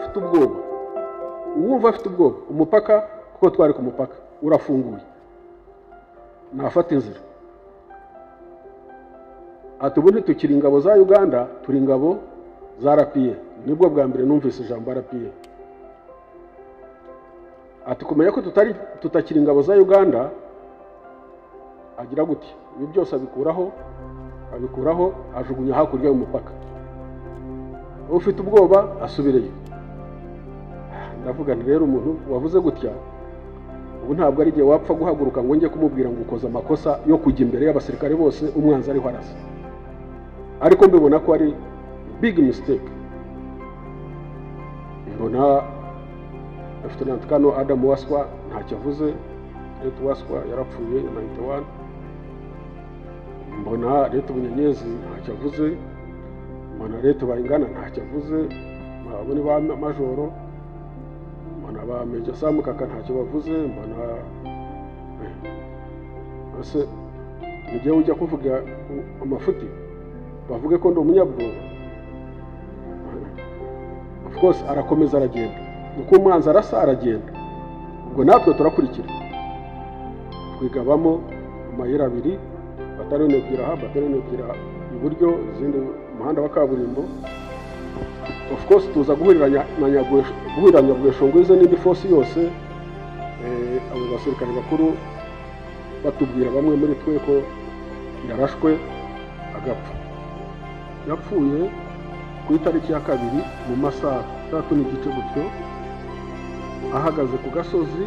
afite ubwoba, uwumva afite ubwoba, umupaka kuko twari ku mupaka urafunguye, nafata inzira. Ati ubu ntitukiri ingabo za Uganda, turi ingabo za RPA. Nibwo bwa mbere numvise ijambo RPA. Ati kumenya ko tutakiri ingabo za Uganda, agira gute ibi byose abikuraho ajugunya hakurya y'umupaka. Ufite ubwoba asubireyo. Ndavuga nti rero umuntu wavuze gutya ubu ntabwo ari igihe wapfa guhaguruka ngo njye kumubwira ngo ukoze amakosa yo kujya imbere y'abasirikare bose umwanzi ariho arasa. Ariko mbibona ko ari big mistake. Mbona Lieutenant Colonel Adam Waswa ntacyo avuze, Leta Waswa yarapfuye 91. Mbona Leta Bunyenyezi ntacyo avuze, mbona Leta Bayingana ntacyo avuze, abo ni ba majoro, mbona ba Major Sam Kaka ntacyo bavuze, mbona ese nijye ujya kuvuga amafuti bavuge ko ndi umunyabwoba. Of course arakomeza aragenda, uko umwanzi arasa aragenda, ubwo natwe turakurikira twigabamo amayira abiri, bataliyoni ebyiri aha, bataliyoni ebyiri iburyo, izindi umuhanda wa kaburimbo. Of course tuza guhurira Nyabweshongweze n'indi force yose. Abo basirikare bakuru batubwira bamwe muri twe ko yarashwe agapfa. Yapfuye ku itariki ya 2 mu masaha 3:15 gutyo, ahagaze ku gasozi,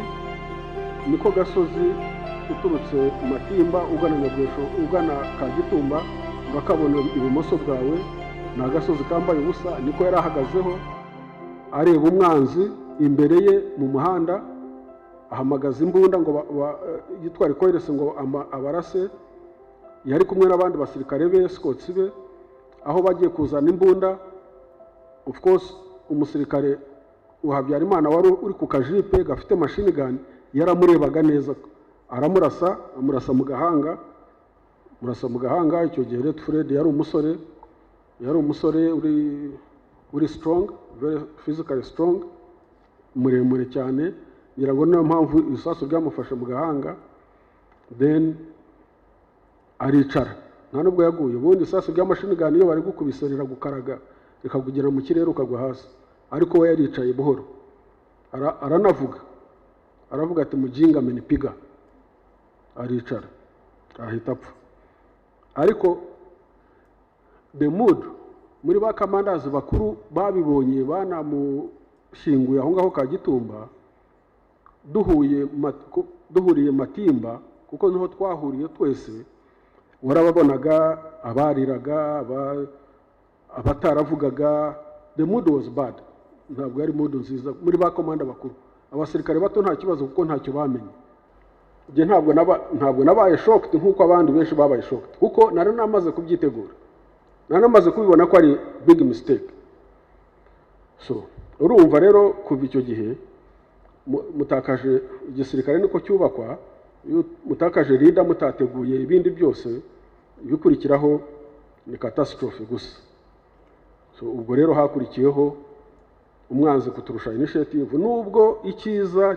niko gasozi uturutse Matimba ugana Nyabwesho ugana Kagitumba, urakabona ibumoso bwawe, ni agasozi kambaye ubusa, niko yari ahagazeho areba umwanzi imbere ye mu muhanda, ahamagaza imbunda ngo yitware koherese ngo abarase. Yari kumwe n'abandi basirikare be, escorts be, aho bagiye kuzana imbunda. Of course umusirikare wa Habyarimana wari uri ku kajipe gafite machine gun yaramurebaga neza, aramurasa, amurasa mu gahanga, murasa mu gahanga. Icyo gihe Red Fred yari umusore uri strong, very physically strong, muremure cyane, ngira ngo niyo mpamvu ibisasu byamufashe mu gahanga. Then aricara, nta nubwo yaguye. Ubundi isasu rya machine gun iyo bari gukubiserera gukaraga rikakugera mu kirere ukagwa hasi, ariko we yaricaye buhoro. Aranavuga, aravuga ati mujinga amenipiga, aricara ahita apfa. Ariko the mood muri ba commanders bakuru babibonye banamushyinguye aho ngaho Kagitumba, duhuriye Matimba kuko niho twahuriye twese, warababonaga abariraga, abataravugaga. The mood was bad, ntabwo yari mood nziza muri ba komanda bakuru. Abasirikare bato nta kibazo kuko ntacyo bamenye. Njye ntabwo nabaye shocked nkuko abandi benshi babaye shocked, kuko nari namaze kubyitegura, nari namaze kubibona ko ari big mistake. So urumva rero kuva icyo gihe mutakaje igisirikare, niko cyubakwa. Iyo mutakaje leader mutateguye ibindi byose ibikurikiraho ni catastrophe gusa. So ubwo rero hakurikiyeho umwanzi kuturusha initiative, nubwo icyiza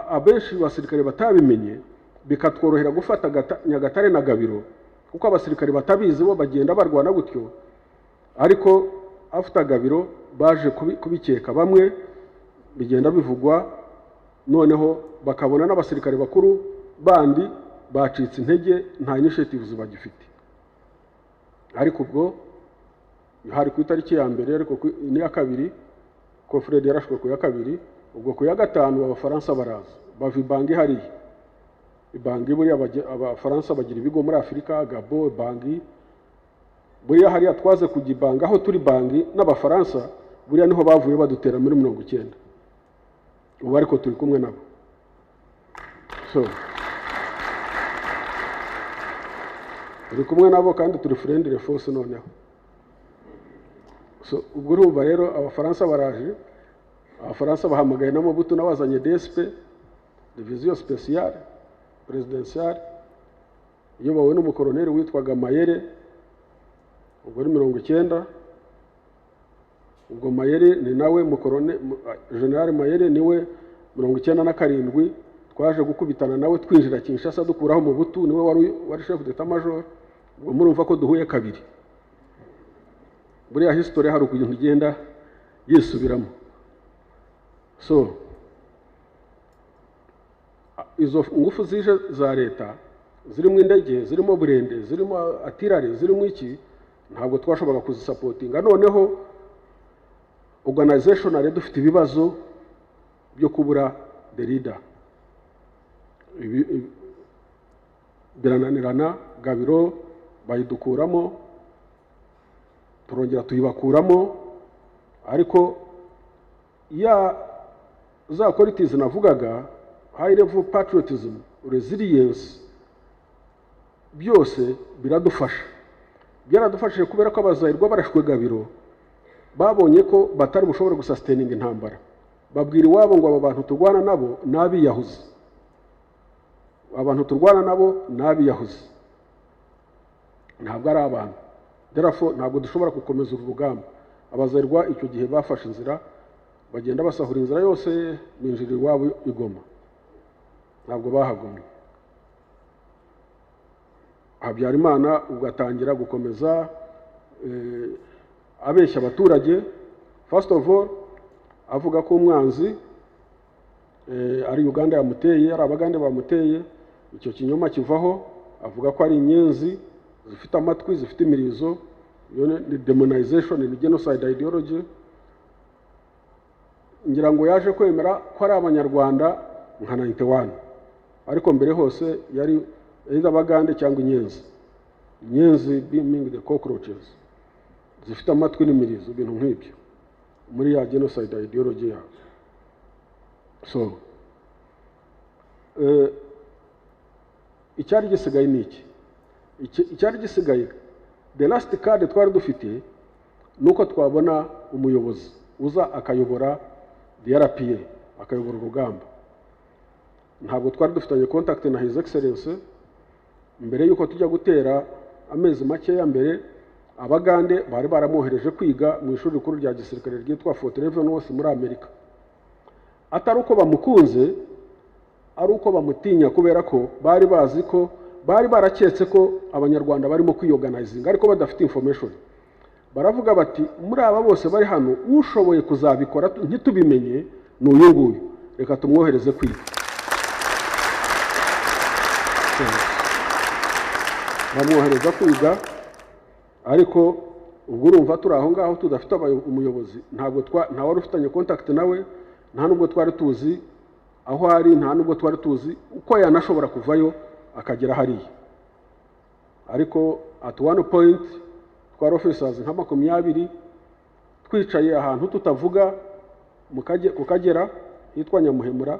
abenshi basirikare batabimenye bikatworohera gufata Nyagatare na Gabiro, kuko abasirikare batabizi bo bagenda barwana gutyo. Ariko after Gabiro baje kubikeka bamwe, bigenda bivugwa, noneho bakabona n'abasirikare bakuru bandi bacitse intege, nta initiatives bagifite. Ariko ubwo hari ku itariki ya 1, ariko ni ya 2 ko Fred yarashwe ku ya 2, ubwo ku ya 5 abafaransa baraza bava Bangi hariya. Bangi buriya abafaransa bagira ibigo muri Afurika, Gabo, Bangi. Buriya hariya twaze kujya Bangi, aho turi Bangi n'abafaransa buriya niho bavuye badutera muri 90. Ubu ariko turi kumwe nabo. So turi kumwe nabo kandi turi friendly force noneho. So ubwo urumva rero abafaransa baraje, abafaransa bahamagaye na Mobutu n'abazanye DSP, Division Spéciale Présidentielle, iyobowe n'umukoroneri witwaga Mayere, ubwo ari 90. Ubwo Mayere ni nawe mukorone, General Mayere niwe 97 twaje gukubitana nawe twinjira Kinshasa dukuraho Mobutu, niwe wari chef d'état major. Ubwo murumva ko duhuye kabiri. Buriya history hari ukuntu igenda yisubiramo. So izo ngufu zije za leta, zirimo indege, zirimo burende, zirimo artillery, zirimo iki, ntabwo twashoboraga kuzisupportinga. Noneho organizationally dufite ibibazo byo kubura the leader. Birananirana, Gabiro bayidukuramo, turongera tuyibakuramo. Ariko ya za qualities navugaga, high level patriotism, resilience, byose biradufasha. Byaradufashije kubera ko abazayirwa barashwe Gabiro, babonye ko batari bushobore gusustaininga intambara, babwira iwabo ngo aba bantu turwana nabo ni abiyahuzi, abantu turwana nabo ni abiyahuzi, ntabwo ari abantu, therefore ntabwo dushobora gukomeza uru rugamba. Abazayirwa icyo gihe bafashe inzira, bagenda basahura inzira yose, binjira iwabo i Goma, ntabwo bahagumye. Habyarimana ugatangira gukomeza abeshya abaturage. First of all avuga ko umwanzi ari Uganda yamuteye, ari Abagande bamuteye. Icyo kinyoma kivaho, avuga ko ari inyenzi zifite amatwi, zifite imirizo. Iyo ni demonization, ni genocide ideology. Ngira ngo yaje kwemera ko ari Abanyarwanda nka 91, ariko mbere hose yari either Abagande cyangwa inyenzi, inyenzi being the cockroaches zifite amatwi n'imirizo, ibintu nk'ibyo muri ya genocide ideology yabo. So icyari gisigaye ni iki? Icyari gisigaye, the last card twari dufite, ni uko twabona umuyobozi uza akayobora RPA, akayobora urugamba. Ntabwo twari dufitanye contact na His Excellence. Mbere y'uko tujya gutera, amezi makeya mbere, Abagande bari baramwohereje kwiga mu ishuri rikuru rya gisirikare ryitwa Fort Leavenworth muri Amerika, atari uko bamukunze, ari uko bamutinya, kubera ko bari bazi ko, bari baraketse ko Abanyarwanda barimo kwiyorganizinga ariko badafite information. Baravuga bati: "Muri aba bose bari hano, ushoboye kuzabikora ntitubimenye ni uyu nguyu, reka tumwohereze kwiga." Bamwohereza kwiga. Ariko ubwo urumva turi aho ngaho tudafite umuyobozi, ntabwo nta wari ufitanye contact nawe, nta nubwo twari tuzi aho ari, nta nubwo twari tuzi uko yanashobora kuvayo akagera hariya. Ariko at one point twari officers nka 20 twicaye ahantu tutavuga ku Kagera hitwa Nyamuhemura.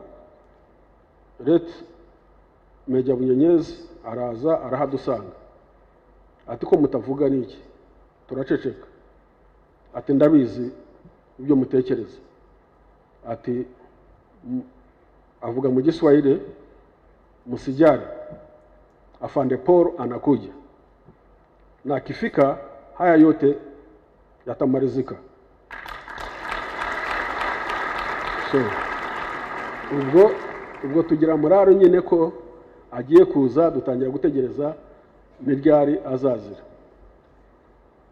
Late Major Bunyenyezi araza arahadusanga, ati: "Ko mutavuga ni iki?" Turaceceka. Ati: "Ndabizi ibyo mutekereza." Ati, avuga mu Giswahili: "Msijali, Afande Paul anakuja na akifika haya yote yatamalizika." So ubwo tugira muraro nyine ko agiye kuza, dutangira gutegereza ni ryari azazira.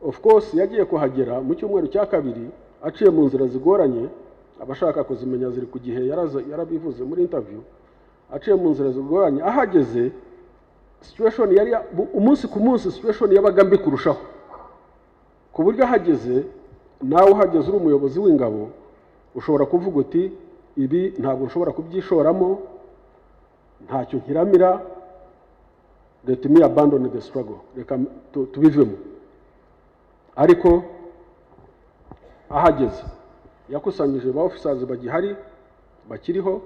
Of course yagiye kuhagera mu cyumweru cya kabiri, aciye mu nzira zigoranye, abashaka kuzimenya ziri ku gihe, yarabivuze muri interview. Aciye mu nzira zigoranye, ahageze situation yari umunsi ku munsi situation yabaga mbi kurushaho, ku buryo ahageze, nawe uhageze uri umuyobozi w'ingabo, ushobora kuvuga uti: "Ibi ntabwo nshobora kubyishoramo, ntacyo nkiramira, let me abandon the struggle, reka tubivemo." Ariko ahageze yakusanyije ba officers bagihari, bakiriho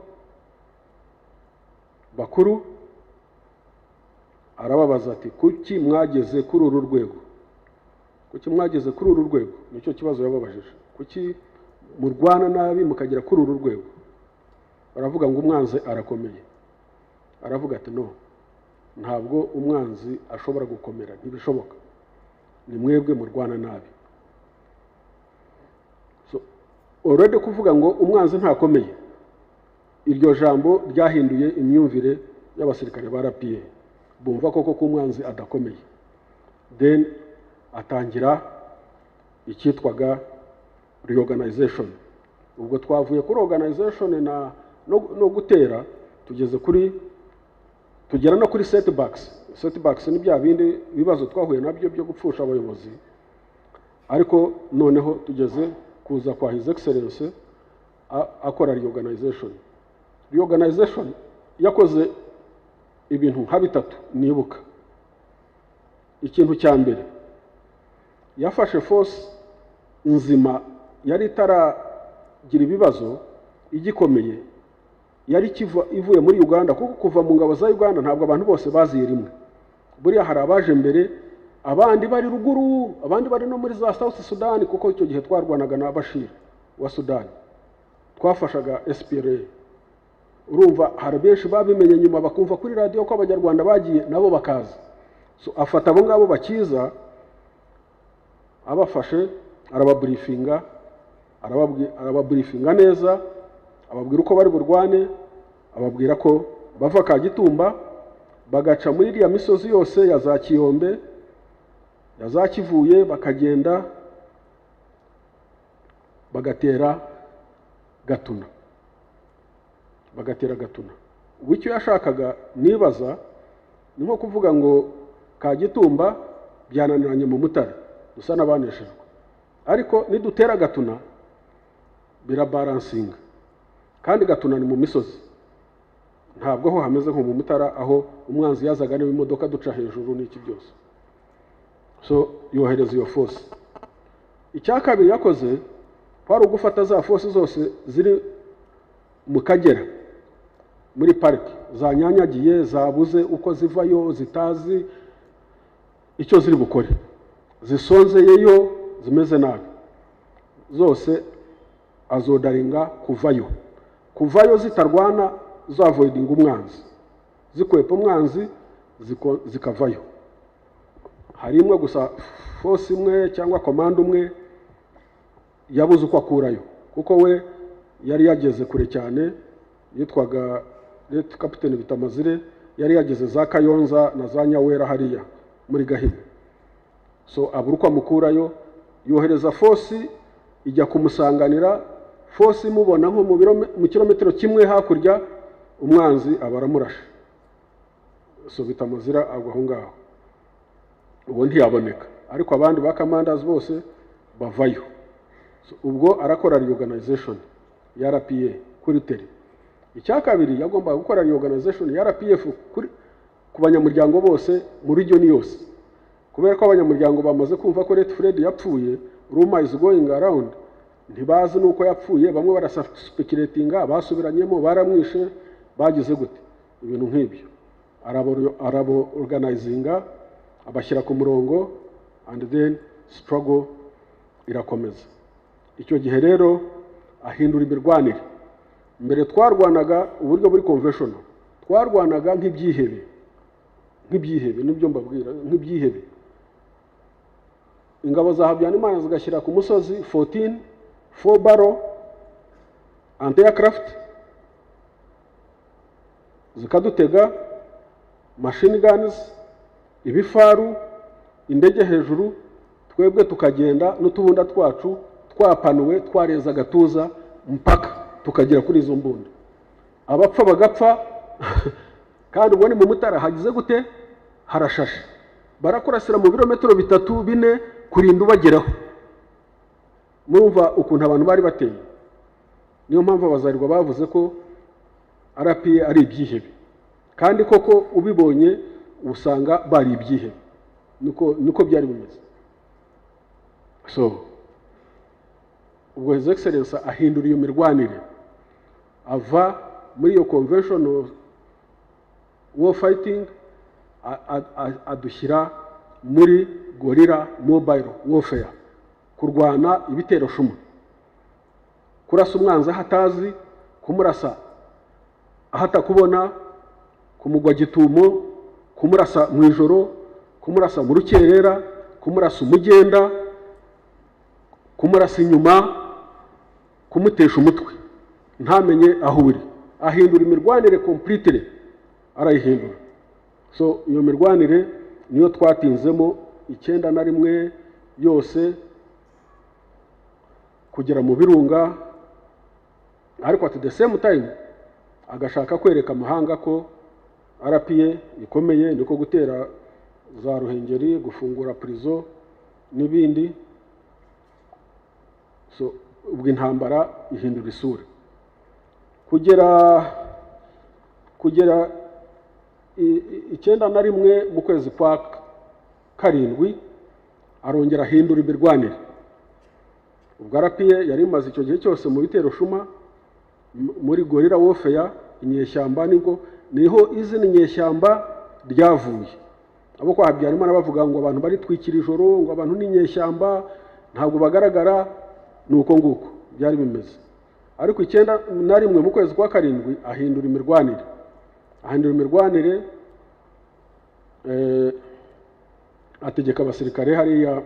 bakuru, arababaza ati: "Kuki mwageze kuri uru rwego? Kuki mwageze kuri uru rwego?" Nicyo kibazo yababajije: "Kuki murwana nabi mukagera kuri uru rwego?" Baravuga ngo umwanzi arakomeye. Aravuga ati: "No, ntabwo umwanzi ashobora gukomera, ntibishoboka, ni mwebwe murwana nabi." Already kuvuga ngo umwanzi ntakomeye, iryo jambo ryahinduye imyumvire y'abasirikare ba RPA, bumva koko ko umwanzi adakomeye. Then atangira icyitwaga reorganization. Ubwo twavuye kuri organization na no gutera, tugeze kuri, tugera no kuri setbacks. Setbacks ni bya bindi bibazo twahuye nabyo byo gupfusha abayobozi. Ariko noneho tugeze kuza kwa His Excellence, akora reorganization. Reorganization yakoze ibintu nka bitatu nibuka. Ikintu cya mbere, yafashe force nzima yari itaragira ibibazo, igikomeye, yari ikiva ivuye muri Uganda, kuko kuva mu ngabo za Uganda ntabwo abantu bose baziye rimwe. Buriya hari abaje mbere, abandi bari ruguru, abandi bari no muri za South Sudan, kuko icyo gihe twarwanaga na Bashir wa Sudan, twafashaga SPLA. Urumva hari benshi babimenye nyuma, bakumva kuri radiyo ko Abanyarwanda bagiye, nabo bakaza. So afata abo ngabo bakiza, abafashe arababriefinga, arababriefinga neza, ababwira uko bari burwane, ababwira ko bava Kagitumba bagaca muri iriya misozi yose ya za Kiyombe, ya za Kivuye, bakagenda bagatera Gatuna, bagatera Gatuna. Ubu icyo yashakaga nibaza ni nko kuvuga ngo Kagitumba byananiranye mu Mutara, dusa n'abaneshejwe, ariko nidutera Gatuna birabalancinga. Kandi Gatuna ni mu misozi, ntabwo ho hameze nko mu Mutara aho umwanzi yazaga n'imodoka duca hejuru n'iki byose. So yohereza iyo force. Icya kabiri yakoze kwari ugufata za force zose ziri mu Kagera muri pariki, zanyanyagiye, zabuze uko zivayo, zitazi icyo ziri bukore, zisonzeyeyo, zimeze nabi zose, aziorderinga kuvayo, kuvayo zitarwana, zavoidinga umwanzi, zikwepa umwanzi, zikavayo. Hari imwe gusa, force imwe cyangwa commando umwe yabuze uko akurayo, kuko we yari yageze kure cyane, yitwaga late Captain Bitamazire, yari yageze za Kayonza na za Nyawera hariya muri Gahini. So abura uko amukurayo, yohereza force ijya kumusanganira. Force imubona nko mu kilometero kimwe hakurya, umwanzi aba aramurashe. So Bitamazira agwa aho ngaho, uwo ntiyaboneka, ariko abandi ba commanders bose bavayo. So, ubwo arakora reorganization ya RPA kuri terrain. Icya kabiri, yagombaga gukora reorganization ya RPF kuri ku banyamuryango bose muri region yose, kubera ko abanyamuryango bamaze kumva ko late Fred yapfuye. Rumor is going around, ntibazi nuko yapfuye. Bamwe baraspeculatinga, basubiranyemo, baramwishe, bagize gute, ibintu nk'ibyo. Arabo organizinga, abashyira ku murongo, and then struggle irakomeza. Icyo gihe rero ahindura imirwanire. Mbere twarwanaga uburyo buri conventional, twarwanaga nk'ibyihebe, nk'ibyihebe, nibyo mbabwira, nk'ibyihebe. Ingabo za Habyarimana zigashyira ku musozi 14 4 barrel anti aircraft, zikadutega, machine guns, ibifaru, indege hejuru, twebwe tukagenda n'utubunda twacu twapanuwe, twareza agatuza mpaka tukagera kuri izo mbunda, abapfa bagapfa. Kandi ubwo ni mu Mutara, hagize gute, harashashe, barakurasira mu birometero 3, 4 kurinda ubageraho. Murumva ukuntu abantu bari bateye. Niyo mpamvu Abazarwa bavuze ko RPA ari ibyihebe, kandi koko ubibonye usanga bari ibyihebe, niko byari bimeze. So ubwo His Excellence ahindura iyo mirwanire, ava muri iyo conventional war fighting, adushyira muri guerrilla mobile warfare, kurwana ibitero shuma, kurasa umwanzi aho atazi, kumurasa aho atakubona, kumugwa gitumo, kumurasa mu ijoro, kumurasa mu rukerera, kumurasa umugenda, kumurasa inyuma, kumurasa Kumutesha umutwe, ntamenye aho uri, ahindura imirwanire completely, arayihindura. So iyo mirwanire niyo twatinzemo 91 yose kugera mu Birunga. Ariko at the same time agashaka kwereka amahanga ko RPA ikomeye, niko gutera za Ruhengeri, gufungura prison n'ibindi. So ubwo intambara ihindura isura kugera 91 mu kwezi kwa karindwi, arongera ahindura imirwanire. Ubwo RPA yari imaze icyo gihe cyose mu bitero shuma, muri guerrilla warfare, inyeshyamba. Nibwo niho izina inyeshyamba ryavuye. Abo kwa Habyarimana bavuga ngo abantu baritwikira ijoro, ngo abantu ni inyeshyamba, ntabwo bagaragara. Ni uko nguko byari bimeze. Ariko 91 mu kwezi kwa karindwi ahindura imirwanire, ahindura imirwanire, ategeka abasirikare hariya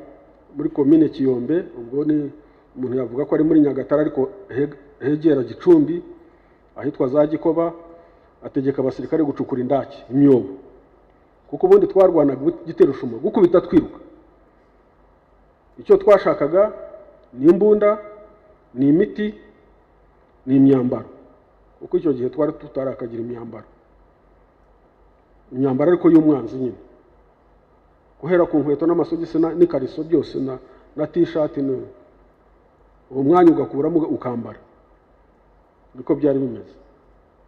muri komine Kiyombe, ubwo ni umuntu yavuga ko ari muri Nyagatare ariko hegera Gicumbi, ahitwa za Gikoba, ategeka abasirikare gucukura indaki, imyobo, kuko ubundi twarwanaga igitero shuma, gukubita twiruka. Icyo twashakaga ni imbunda, ni imiti, ni imyambaro, kuko icyo gihe twari tutarakagira imyambaro, imyambaro ariko y'umwanzi nyine, guhera ku nkweto n'amasogisi n'ikariso byose na t-shirt, uwo mwanya ugakuramo ukambara. Niko byari bimeze,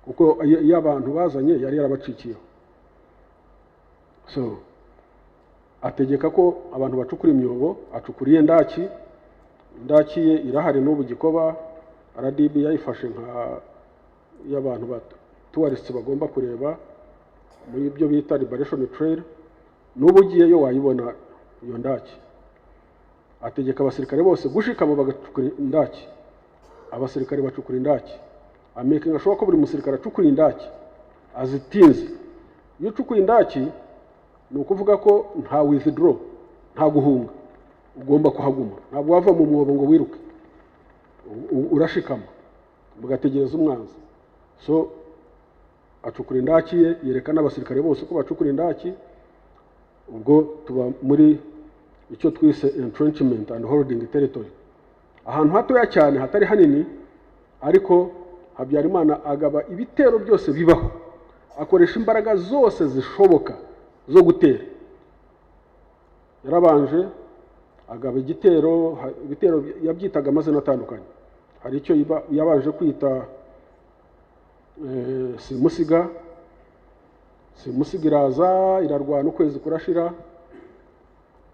kuko iyo abantu bazanye yari yarabacikiyeho. So ategeka ko abantu bacukura imyobo, acukura iye ndaki. Indaki ye irahari n'ubu Gikoba, RDB yayifashe nka y'abantu ba tourists bagomba kureba muri ibyo bita Liberation Trail. N'ubu ugiyeyo wayibona iyo ndaki. Ategeka abasirikare bose gushikama bagacukura indaki. Abasirikare bacukura indaki, amakinga sure ko buri musirikare acukura indaki azitinze. Iyo ucukuye indaki ni ukuvuga ko nta withdraw, nta guhunga, ugomba kuhaguma. Ntabwo wava mu mwobo ngo wiruke, urashikama mugategereza umwanzi. So acukura indaki ye, yereka n'abasirikare bose ko bacukura indaki. Ubwo tuba muri icyo twise entrenchment and holding territory, ahantu hatoya cyane, hatari hanini. Ariko Habyarimana agaba ibitero byose bibaho, akoresha imbaraga zose zishoboka zo gutera. Yarabanje agaba igitero, ibitero yabyitaga amazina atandukanye. Hari icyo yabanje kwita Simusiga. Simusiga iraza, irarwana, ukwezi kurashira.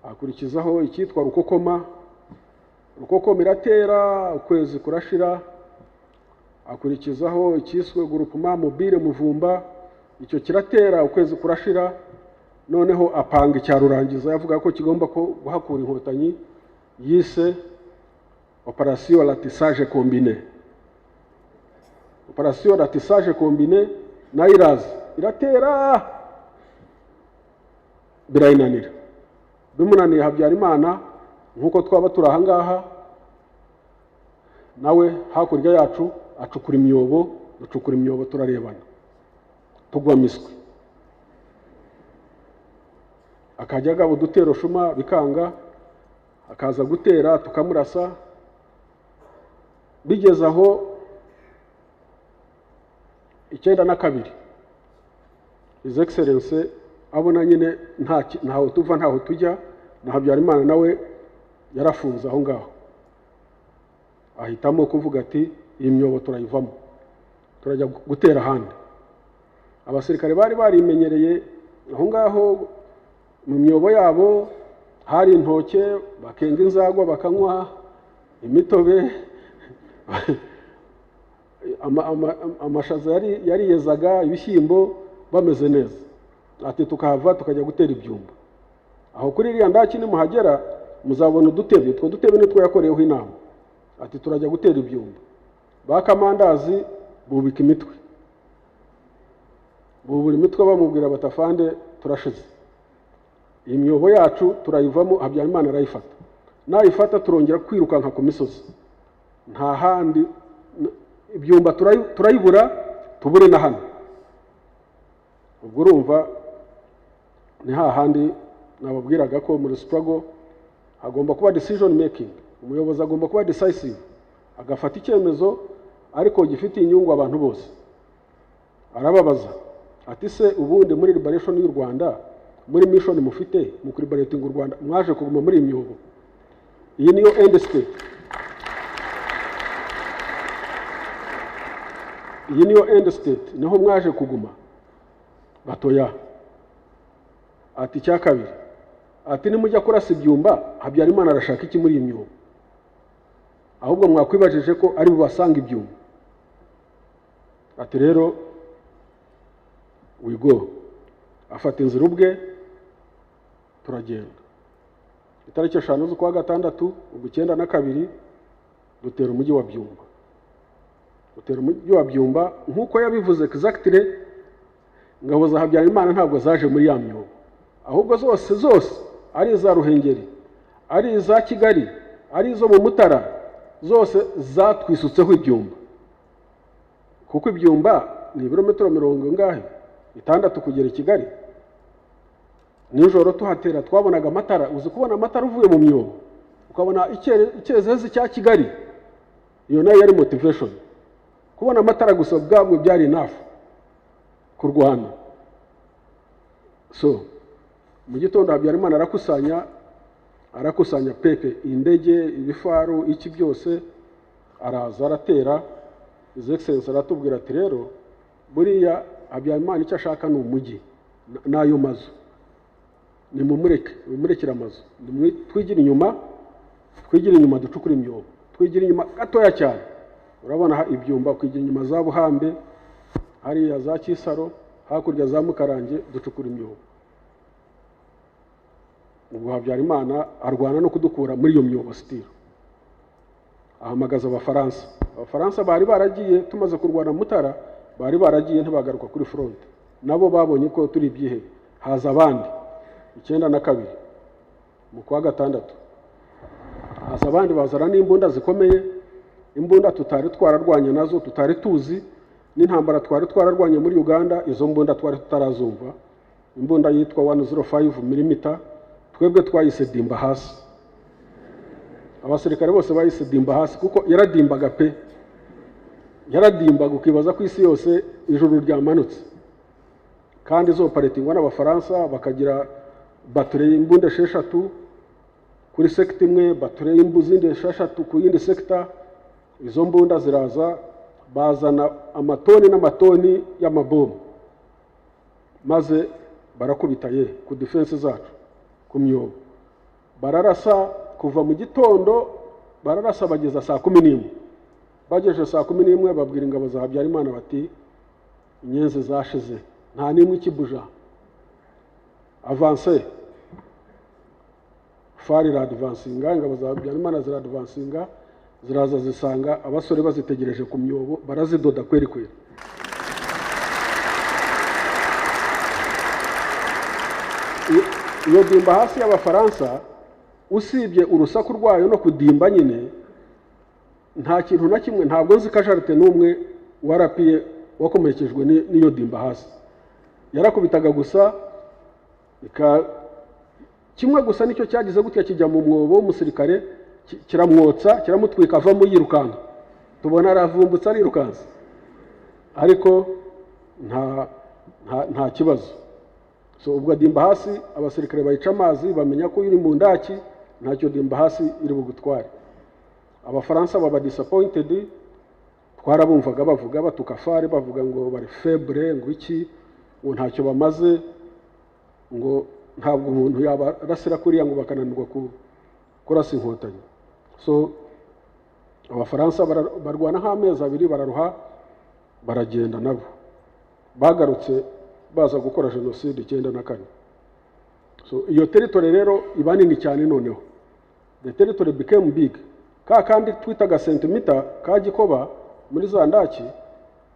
Akurikizaho icyitwa Rukokoma. Rukokoma iratera, ukwezi kurashira. Akurikizaho icyiswe Groupement Mobile Muvumba, icyo kiratera, ukwezi kurashira. Noneho apanga icya rurangiza, yavuga ko kigomba ko guhakura Inkotanyi, yise Opération Ratissage Combiné. Opération Ratissage Combiné nayo iraza, iratera, birayinanira. Bimunaniye, Habyarimana, nk'uko twaba turi ahangaha, nawe hakurya yacu acukura imyobo, ducukura imyobo turarebana, tugwa miswi. Akajya agaba udutero shuma bikanga, akaza gutera tukamurasa. Bigeze aho 92, His Excellence abona nyine ntaho tuva, ntaho tujya, na Habyarimana nawe yarafunze aho ngaho, ahitamo kuvuga ati: "Iyi myobo turayivamo, turajya gutera ahandi." Abasirikare bari barimenyereye aho ngaho mu myobo yabo, hari intoke, bakenga inzagwa, bakanywa imitobe, amashaza yariyezaga, ibishyimbo, bameze neza. Ati: "Tukahava tukajya gutera ibyumba aho kuri iriya ndaki. Nimuhagera muzabona udutebe." Utwo dutebe nitwo yakoreyeho inama. Ati: "Turajya gutera ibyumba." Ba kamandazi bubika imitwe, bubura imitwe, bamubwira batafande: "Turashize, iyi myobo yacu turayivamo, Habyarimana arayifata. Nayifata turongera kwirukanka ku misozi, nta handi." Ibyumba turayibura, tubure na hano. Ubwo urumva ni hahandi nababwiraga ko muri struggle hagomba kuba decision making. Umuyobozi agomba kuba decisive, agafata icyemezo ariko gifitiye inyungu abantu bose. Arababaza ati se ubundi muri liberation y'u Rwanda, muri mission mufite mu kuliberating u Rwanda, mwaje kuguma muri imyobo? Iyi niyo end state, iyi niyo end state, niho mwaje kuguma? Batoya. Ati icya kabiri, ati nimujya kurasa Ibyumba, Habyarimana arashaka iki muri iyi myobo? Ahubwo mwakwibajije ko ari bubasanga Ibyumba. Ati rero we go. Afata inzira ubwe, turagenda. Itariki 5 z'ukwa gatandatu ubwo 92, dutera umujyi wa Byumba. Dutera umujyi wa Byumba nk'uko yabivuze exactly. Ingabo za Habyarimana ntabwo zaje muri ya myobo, ahubwo zose zose, ari iza Ruhengeri, ari iza Kigali, ari izo mu Mutara, zose zatwisutseho Ibyumba, kuko Ibyumba ni ibirometero mirongo ingahe, 6 kugera i Kigali. Nijoro tuhatera twabonaga amatara. Uzi kubona amatara uvuye mu myobo, ukabona icyezezi cya Kigali? Iyo nayo yari motivation. Kubona amatara gusa ubwabwo byari enough kurwana. So mu gitondo Habyarimana arakusanya pepe, indege, ibifaru, iki byose, araza aratera. His Excellency aratubwira ati rero buriya Habyarimana icyo ashaka ni umujyi n'ayo mazu, nimumureke, mumurekere amazu, twigire inyuma, twigire inyuma, ducukure imyobo, twigire inyuma gatoya cyane. Urabona Ibyumba, kwigira inyuma za Buhambe, hariya za Kisaro, hakurya za Mukarange, ducukura imyobo. Ubwo Habyarimana arwana no kudukura muri iyo myobo sitiro, ahamagaza Abafaransa. Abafaransa bari baragiye tumaze kurwana Mutara, bari baragiye ntibagaruka kuri front, nabo babonye ko turi ibyihebe. Haza abandi 92 mu kwa gatandatu, haza abandi bazana n'imbunda zikomeye, imbunda tutari twararwanye nazo, tutari tuzi n'intambara twari twararwanye muri Uganda, izo mbunda twari tutarazumva. Imbunda yitwa 105 mm, twebwe twayise dimba hasi. Abasirikare bose bayise dimba hasi kuko yaradimbaga pe, yaradimbaga ukibaza ko isi yose ijuru ryamanutse. Kandi zo operatingwa n'Abafaransa, bakagira batterie y'imbunda 6 kuri sector imwe, batterie y'imbuzi 6 ku yindi sector. Izo mbunda ziraza, bazana amatoni n'amatoni y'amabomu, maze barakubita ye ku defense zacu ku myobo. Bararasa kuva mu gitondo, bararasa bageza saa 11. Bagejeje saa 11 babwira ingabo za Habyarimana bati inyenzi zashize, nta n'imwe ikibuja, avance. Fari iradvansinga, ingabo za Habyarimana ziradvansinga, ziraza zisanga abasore bazitegereje ku myobo, barazidoda kweri kweri. Iyo dimba hasi y'Abafaransa, usibye urusaku rwayo no kudimba nyine, nta kintu na kimwe, ntabwo nzi casualty n'umwe warapiye wakomerekejwe n'iyo dimba hasi. Yarakubitaga gusa, kimwe gusa nicyo cyagize gutya kijya mu mwobo w'umusirikare, kiramwotsa, kiramutwika, avamo yirukanka, tubona aravumbutse arirukansa, ariko nta kibazo. So ubwo dimba hasi abasirikare bayica amazi, bamenya ko uri mu ndaki ntacyo dimba hasi iri bugutware. Abafaransa baba disappointed, twarabumvaga bavuga batuka FAR, bavuga ngo bari faible, ngo iki, ngo ntacyo bamaze, ngo ntabwo umuntu yabarasira kuriya ngo bakananirwa kurasa Inkotanyi. So Abafaransa barwana nk'amezi 2, bararuha, baragenda. Nabo bagarutse baza gukora jenoside 94. So iyo territory rero iba nini cyane noneho, the territory became big. Ka kandi twitaga centimeter ka Gikoba muri za ndaki,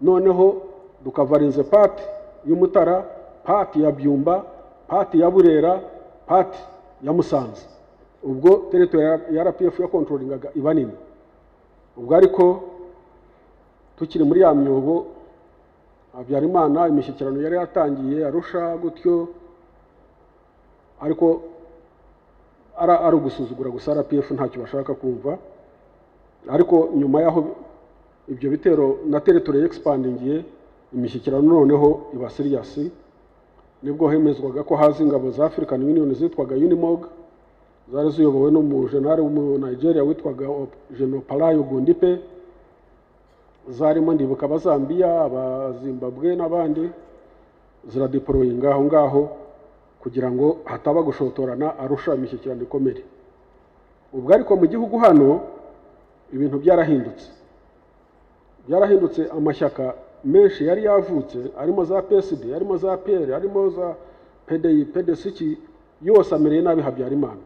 noneho dukavarinze part y'Umutara, part ya Byumba, part ya Burera, part ya Musanze. Ubwo territory ya RPF ya controllingaga iba nini. Ubwo ariko Tukiri muri ya myobo, Habyarimana imishyikirano yari yatangiye Arusha gutyo, ariko ari ugusuzugura gusa RPF, ntacyo bashaka kumva. Ariko nyuma y'aho ibyo bitero na territory expandingiye, imishyikirano noneho iba serious. Nibwo hemezwaga ko haza ingabo za African Union zitwaga UNIMOG, zari ziyobowe n'umujenali w'umu Nigeria witwaga General Palayo Ogundipe. Zarimo, ndibuka, Abazambiya, Abazimbabwe n'abandi. Ziradeployinga aho ngaho kugira ngo hataba gushotorana Arusha, imishyikirano ikomere. Ubwo ariko mu gihugu hano ibintu byarahindutse, byarahindutse. Amashyaka menshi yari yavutse, arimo za PSD, arimo za PL, arimo za PDI, PDCK, yose amereye nabi Habyarimana.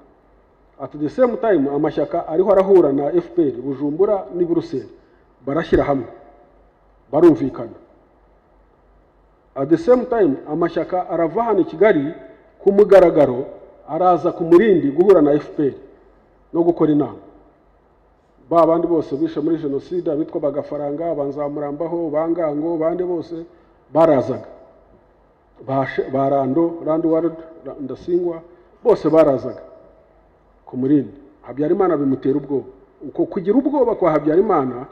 At the same time amashyaka ariho arahura na FPR Bujumbura n'i Buruseli, barashyira hamwe, barumvikana. At the same time amashyaka arava hano i Kigali ku mugaragaro, araza ku Murindi guhura na FPR no gukora inama. Ba bandi bose bishe muri jenoside, abitwa Bagafaranga, Banzamurambaho, Bangango, bande bose barazaga, ba Rando, Rando Ndasingwa, bose barazaga ku Murindi. Habyarimana bimutera ubwoba. Uko kugira ubwoba kwa Habyarimana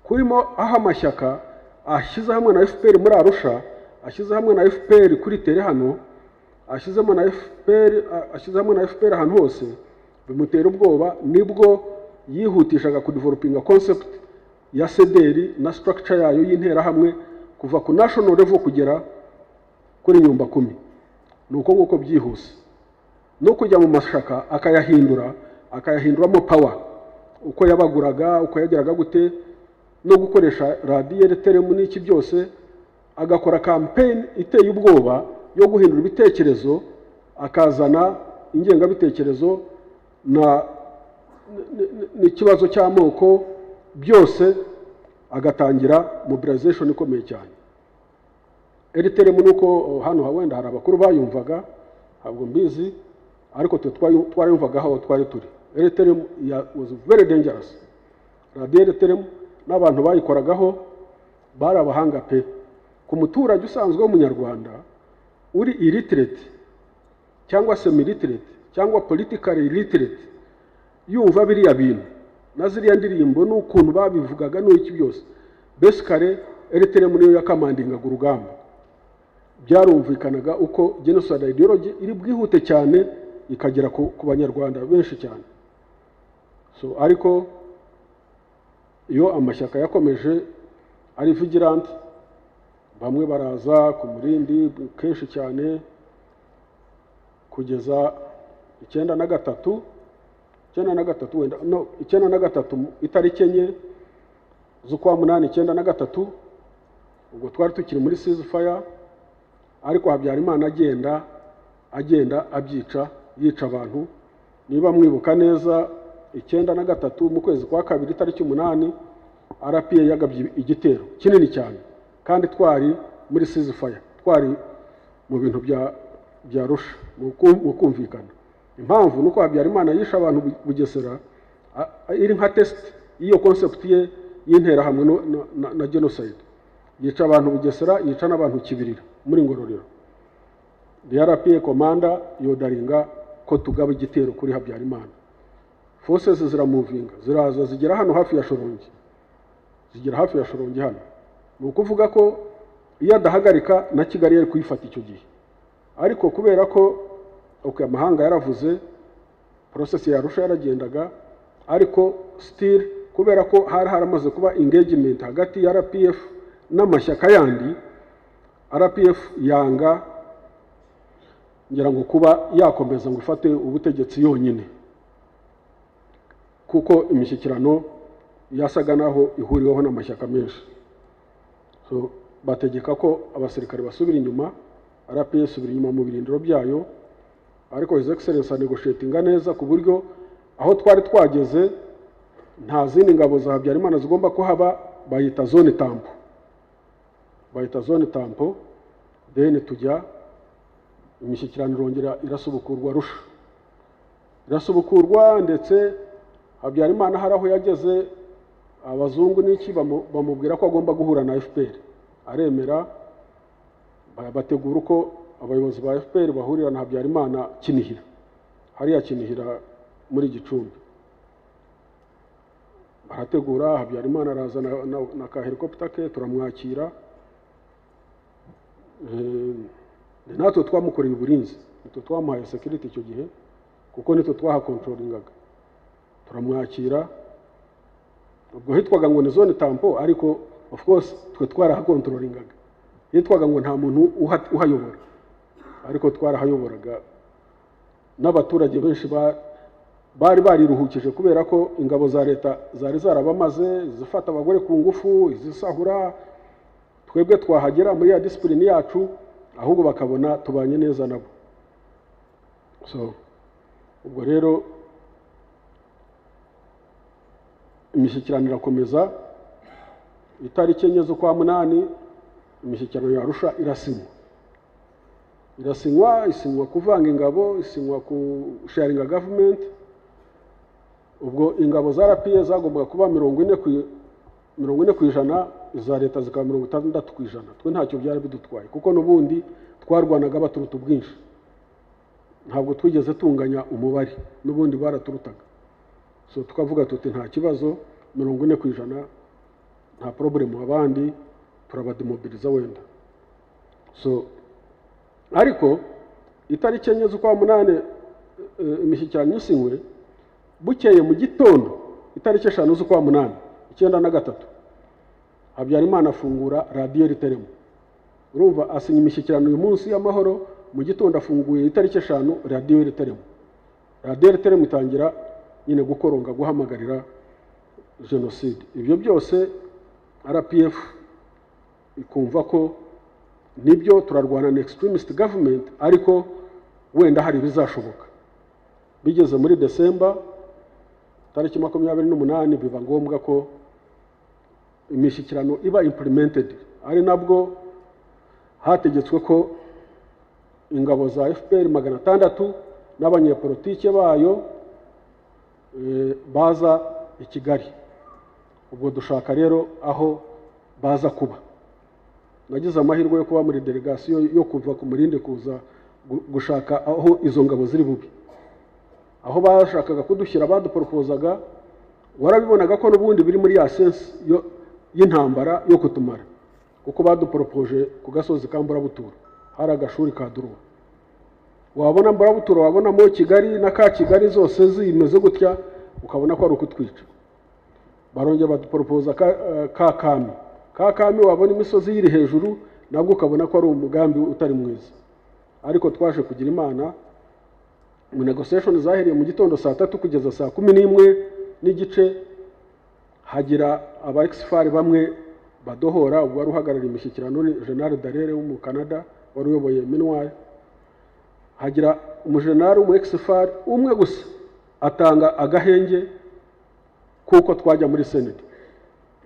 kurimo aho amashyaka ashyize hamwe na FPR muri Arusha, ashyize hamwe na FPR kuri tere hano, ashyizemo na FPR, ashyize hamwe na FPR ahantu hose, bimutera ubwoba. Nibwo yihutishaga kudevelopinga concept ya CDR na structure yayo y'interahamwe kuva ku national level kugera kuri nyumba kumi. Ni uko nguko byihuse, no kujya mu mashyaka akayahindura, akayahinduramo power, uko yabaguraga, uko yageraga gute, no gukoresha radiyo, RTLM n'iki byose, agakora campaign iteye ubwoba yo guhindura ibitekerezo, akazana ingengabitekerezo na n'ikibazo cy'amoko byose, agatangira mobilization ikomeye cyane. RTLM ni uko hano wenda hari abakuru bayumvaga, ntabwo mbizi, ariko twe twarayumvaga aho twari turi. RTLM was very dangerous. Radiyo RTLM n'abantu bayikoragaho bari abahanga pe. Ku muturage usanzwe w'umunyarwanda uri illiterate cyangwa semi-literate cyangwa politically illiterate, yumva biriya bintu na ziriya ndirimbo n'ukuntu babivugaga n'iki byose, basically RTLM niyo yacommandingaga urugamba. Byarumvikanaga uko genocide ideology iri bwihute cyane ikagera ku Banyarwanda benshi cyane. So ariko iyo amashyaka yakomeje ari vigilant, bamwe baraza ku Murindi kenshi cyane kugeza 93, 93 wenda, no, 93, itariki 4 z'ukwa 8 93. Ubwo twari tukiri muri ceasefire, ariko Habyarimana agenda abyica, yica abantu. Niba mwibuka neza, 93 mu kwezi kwa kabiri itariki 8, RPA yagabye igitero kinini cyane, kandi twari muri ceasefire, twari mu bintu bya Arusha mu kumvikana. Impamvu ni uko Habyarimana yishe abantu Bugesera, iri nka test y'iyo concept ye y'interahamwe na genocide. Yica abantu Bugesera, yica n'abantu Kibirira muri Ngororero. The RPA commander yorderinga ko tugaba igitero kuri Habyarimana. Forces ziramovinga, ziraza, zigera hano hafi ya Shorongi, zigera hafi ya Shorongi hano. Ni ukuvuga ko iyo adahagarika na Kigali yari kuyifata icyo gihe. Ariko kubera ko, okay, amahanga yaravuze, process ya Arusha yaragendaga, ariko still kubera ko hari haramaze kuba engagement hagati ya RPF n'amashyaka yandi, RPF yanga ngira ngo kuba yakomeza ngo ifate ubutegetsi yonyine, kuko imishyikirano yasaga naho ihuriweho n'amashyaka menshi. So bategeka ko abasirikare basubira inyuma, RPF isubira inyuma mu birindiro byayo. Ariko His Excellency anegotiatinga neza ku buryo aho twari twageze nta zindi ngabo za Habyarimana zigomba kuhaba. Bayita zone tampon, bayita zone tampon. Then tujya imishyikirano, irongera irasubukurwa, Arusha irasubukurwa. Ndetse Habyarimana hari aho yageze Abazungu n'iki bamubwira ko agomba guhura na FPR, aremera. Bategura uko abayobozi ba FPR bahurira na Habyarimana Kinihira, hariya Kinihira muri Gicumbi. Barategura, Habyarimana araza na ka helicopter ke, turamwakira. Natwe twamukoreye uburinzi, nitwe twamuhaye security icyo gihe, kuko nitwe twahakontrolingaga. Turamwakira, ubwo hitwaga ngo ni zone tampon, ariko of course twe twarahakontrolingaga. Hitwaga ngo nta muntu uhayobora, ariko twarahayoboraga. N'abaturage benshi bari bariruhukije kubera ko ingabo za leta zari zarabamaze, zifata abagore ku ngufu, izisahura. Twebwe twahagera muri ya discipline yacu, ahubwo bakabona tubanye neza nabo. So ubwo rero imishyikirano irakomeza. Itariki 4 z'ukwa 8 imishyikirano ya Arusha irasinywa. Isinywa kuvanga ingabo, isinywa ku sharinga government. Ubwo ingabo za RPA zagombaga kuba 40%, iza leta zikaba 60%. Twe ntacyo byari bidutwaye, kuko n'ubundi twarwanaga baturuta ubwinshi, ntabwo twigeze tunganya umubare, n'ubundi baraturutaga. So tukavuga tuti nta kibazo, 40% nta problem, abandi turabademobiliza wenda. So ariko itariki 4 z'ukwa 8 imishyikirano isinywe, bukeye mu gitondo itariki 5 z'ukwa 8 1993 Habyarimana afungura radiyo RTLM. Urumva asinya imishyikirano uyu munsi y'amahoro, mu gitondo afunguye itariki 5 radiyo RTLM. Radiyo RTLM itangira nyine gukoronga, guhamagarira jenoside. Ibyo byose RPF ikumva ko nibyo turarwana na extremist government, ariko wenda hari bizashoboka. Bigeze muri Desemba tariki 28 biba ngombwa ko imishyikirano iba implemented. Ari nabwo hategetswe ko ingabo za FPR 600 n'abanyepolitike bayo baza i Kigali. Ubwo dushaka rero aho baza kuba. Nagize amahirwe yo kuba muri delegation yo kuva ku Murinde kuza gushaka aho izo ngabo ziri bubi. Aho bashakaga kudushyira baduporopozaga, warabibonaga ko n'ubundi biri muri ya sense y'intambara yo kutumara, kuko baduporopoje ku gasozi ka Mburabuturo, hari agashuri ka Duruwa. Wabona Mburabuturo, wabonamo Kigali na ka Kigali zose zimeze gutya, ukabona ko ari ukutwica. Barongera baduporopoza ka Kami. Ka Kami wabona imisozi yiri hejuru, nabwo ukabona ko ari umugambi utari mwiza. Ariko twaje kugira Imana, mu negotiation zahereye mu gitondo saa 3 kugeza saa 11:15, hagira aba ex-FAR bamwe badohora. Ubwo wari uhagarariye imishyikirano ni General Dallaire wo mu Canada, wari uyoboye MINUAR. Hagira umujenerali w'umu ex-FAR umwe gusa atanga agahenge kuko twajya muri Senate.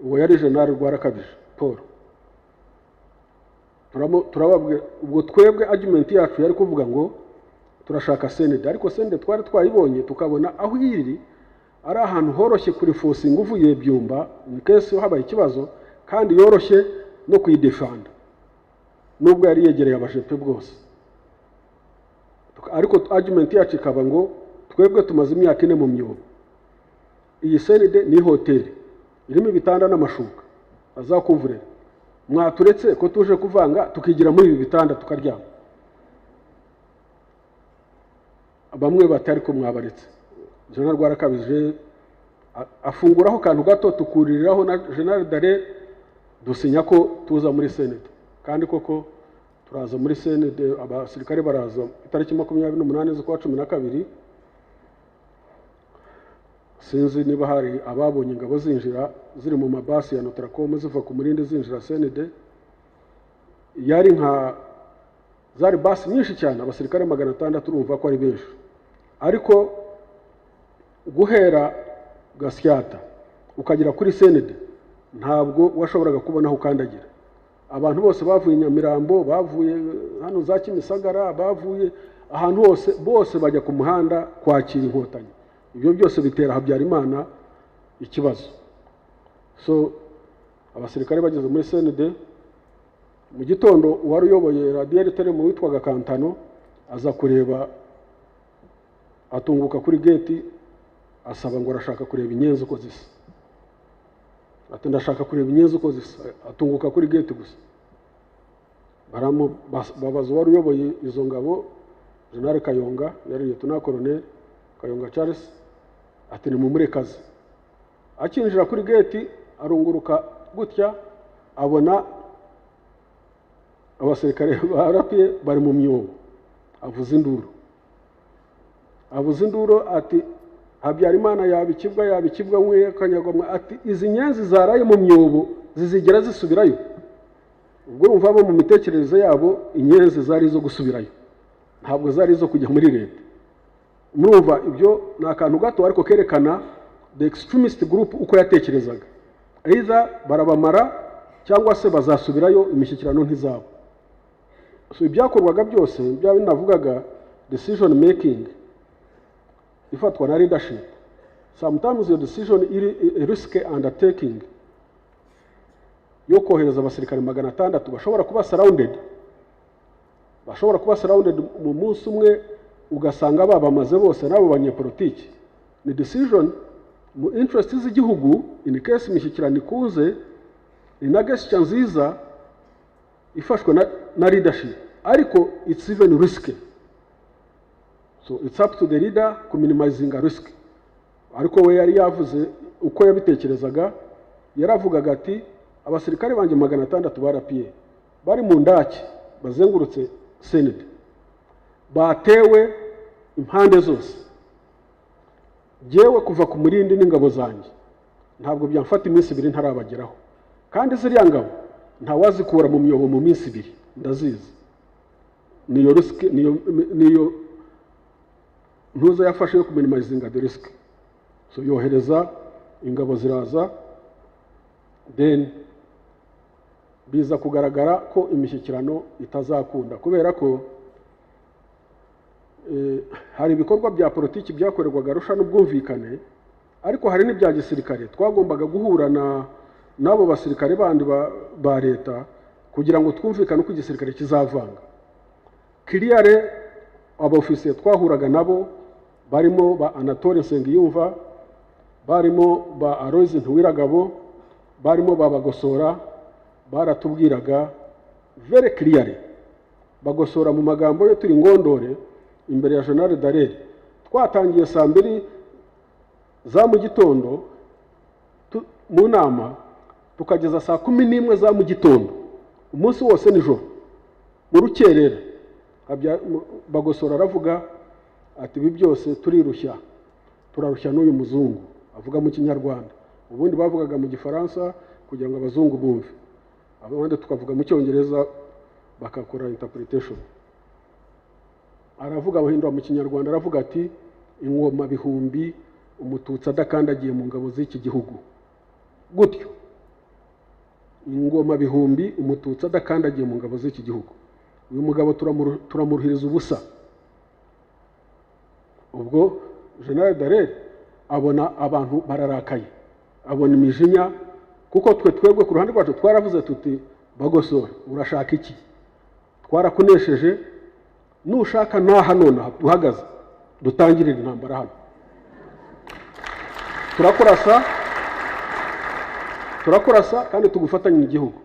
Uwo yari General Rwarakabije Paul. Turababwira ubwo twebwe argument yacu yari kuvuga ngo turashaka Senate, ariko Senate twari twayibonye tukabona aho iri ari ahantu horoshye kuri forcing uvuye Byumba in case habaye ikibazo, kandi yoroshye no kuyidefanda nubwo yari yegereye abajepe bwose. Ariko argument yacu ikaba ngo twebwe tumaze imyaka 4 mu myobo, iyi Senate ni hoteli irimo ibitanda n'amashuka azakuvurera, mwaturetse ko tuje kuvanga tukigira muri ibi bitanda tukaryama. Bamwe bati ariko mwabaretse. General Rwarakabije afunguraho kantu gato, tukuririraho na General Dallaire, dusinya ko tuza muri Senate. Kandi koko turaza muri Senate, abasirikare baraza itariki 28 z'ukwa 12. Sinzi niba hari ababonye ingabo zinjira ziri mu mabasi ya Notracom ziva ku Murinde zinjira Senate. Yari nka zari basi nyinshi cyane, abasirikare 600, urumva ko ari benshi. Ariko guhera Gasyata ukagera kuri Senate ntabwo washoboraga kubona aho ukandagira. Abantu bose bavuye Nyamirambo, bavuye hano za Kimisagara, bavuye ahantu hose, bose bajya ku muhanda kwakira inkotanyi. Ibyo byose bitera Habyarimana ikibazo. So abasirikare bageze muri CND mu gitondo, uwari uyoboye radiyo RTLM witwaga Kantano aza kureba, atunguka kuri gate, asaba ngo arashaka kureba inyenzi uko zisa. Ati: "Ndashaka kureba inyenzi uko zisa." Atunguka kuri gate gusa. Babaza uwari uyoboye izo ngabo, General Kayonga, yari Lieutenant Colonel Kayonga Charles, ati: "Nimumurekaze." Akinjira kuri gate, arunguruka gutya, abona abasirikare ba RPA bari mu myobo. Avuza induru, avuza induru ati: "Habyarimana yaba ikibwa, yaba ikibwa mwe kanyagwamwe!" Ati: "Izi nyenzi zaraye mu myobo zizigera zisubirayo?" Ubwo urumva bo mu mitekerereze yabo inyenzi zari izo gusubirayo, ntabwo zari izo kujya muri leta. Murumva ibyo ni akantu gato, ariko kerekana the extremist group uko yatekerezaga: either barabamara cyangwa se bazasubirayo, imishyikirano ntizaba. So ibyakorwaga byose, bya binavugaga decision making ifatwa na leadership. Sometimes iyo decision iri risk undertaking yo kohereza abasirikare 600 bashobora kuba surrounded, bashobora kuba surrounded mu munsi umwe, ugasanga babamaze bose n'abo banyepolitiki, ni decision mu interest z'igihugu. In case imishyikirano ikunze, ni na gesture nziza ifashwe na leadership, ariko it's even risky. So it's up to the leader kuminimizinga risk. Ariko we yari yavuze uko yabitekerezaga. Yaravugaga ati: "Abasirikare banjye 600 ba RPA bari mu ndaki bazengurutse CND, batewe impande zose, jyewe kuva ku Murindi n'ingabo zanjye ntabwo byamfata iminsi 2 ntarabageraho. Kandi ziriya ngabo ntawazikura mu myobo mu minsi 2, ndazizi." Niyo risk, niyo ntuza yafashe yo kuminimizinga the risk. So yohereza ingabo, ziraza. Then biza kugaragara ko imishyikirano itazakunda, kubera ko hari ibikorwa bya politiki byakorerwaga Arusha n'ubwumvikane, ariko hari n'ibya gisirikare. Twagombaga guhura na n'abo basirikare bandi ba leta kugira ngo twumvikane uko igisirikare kizavanga. Clearly, abofisiye twahuraga nabo barimo ba Anatole Nsengiyumva, barimo ba Aloys Ntiwiragabo, barimo ba Bagosora, baratubwiraga very clearly. Bagosora mu magambo yo turi ngondore imbere ya General Dallaire, twatangiye saa 2 za mu gitondo mu nama, tukageza saa 11 za mu gitondo, umunsi wose nijoro mu rukerera. Bagosora aravuga ati: "Ibi byose turirushya, turarushya n'uyu muzungu." Avuga mu Kinyarwanda, ubundi bavugaga mu Gifaransa kugira ngo abazungu bumve, abandi tukavuga mu Cyongereza bakakora interpretation. Aravuga, abahindura mu Kinyarwanda, aravuga ati: "Ingoma bihumbi Umututsi adakandagiye mu ngabo z'iki gihugu." Gutyo, "Ingoma bihumbi Umututsi adakandagiye mu ngabo z'iki gihugu, uyu mugabo turamuruhiriza ubusa." Ubwo General Dallaire abona abantu bararakaye, abona imijinya, kuko twe twebwe ku ruhande rwacu twaravuze tuti: "Bagosora, urashaka iki? Twarakunesheje. Nushaka n'aha nonaha duhagaze dutangirire intambara hano. Turakurasa, turakurasa kandi tugufatanye igihugu."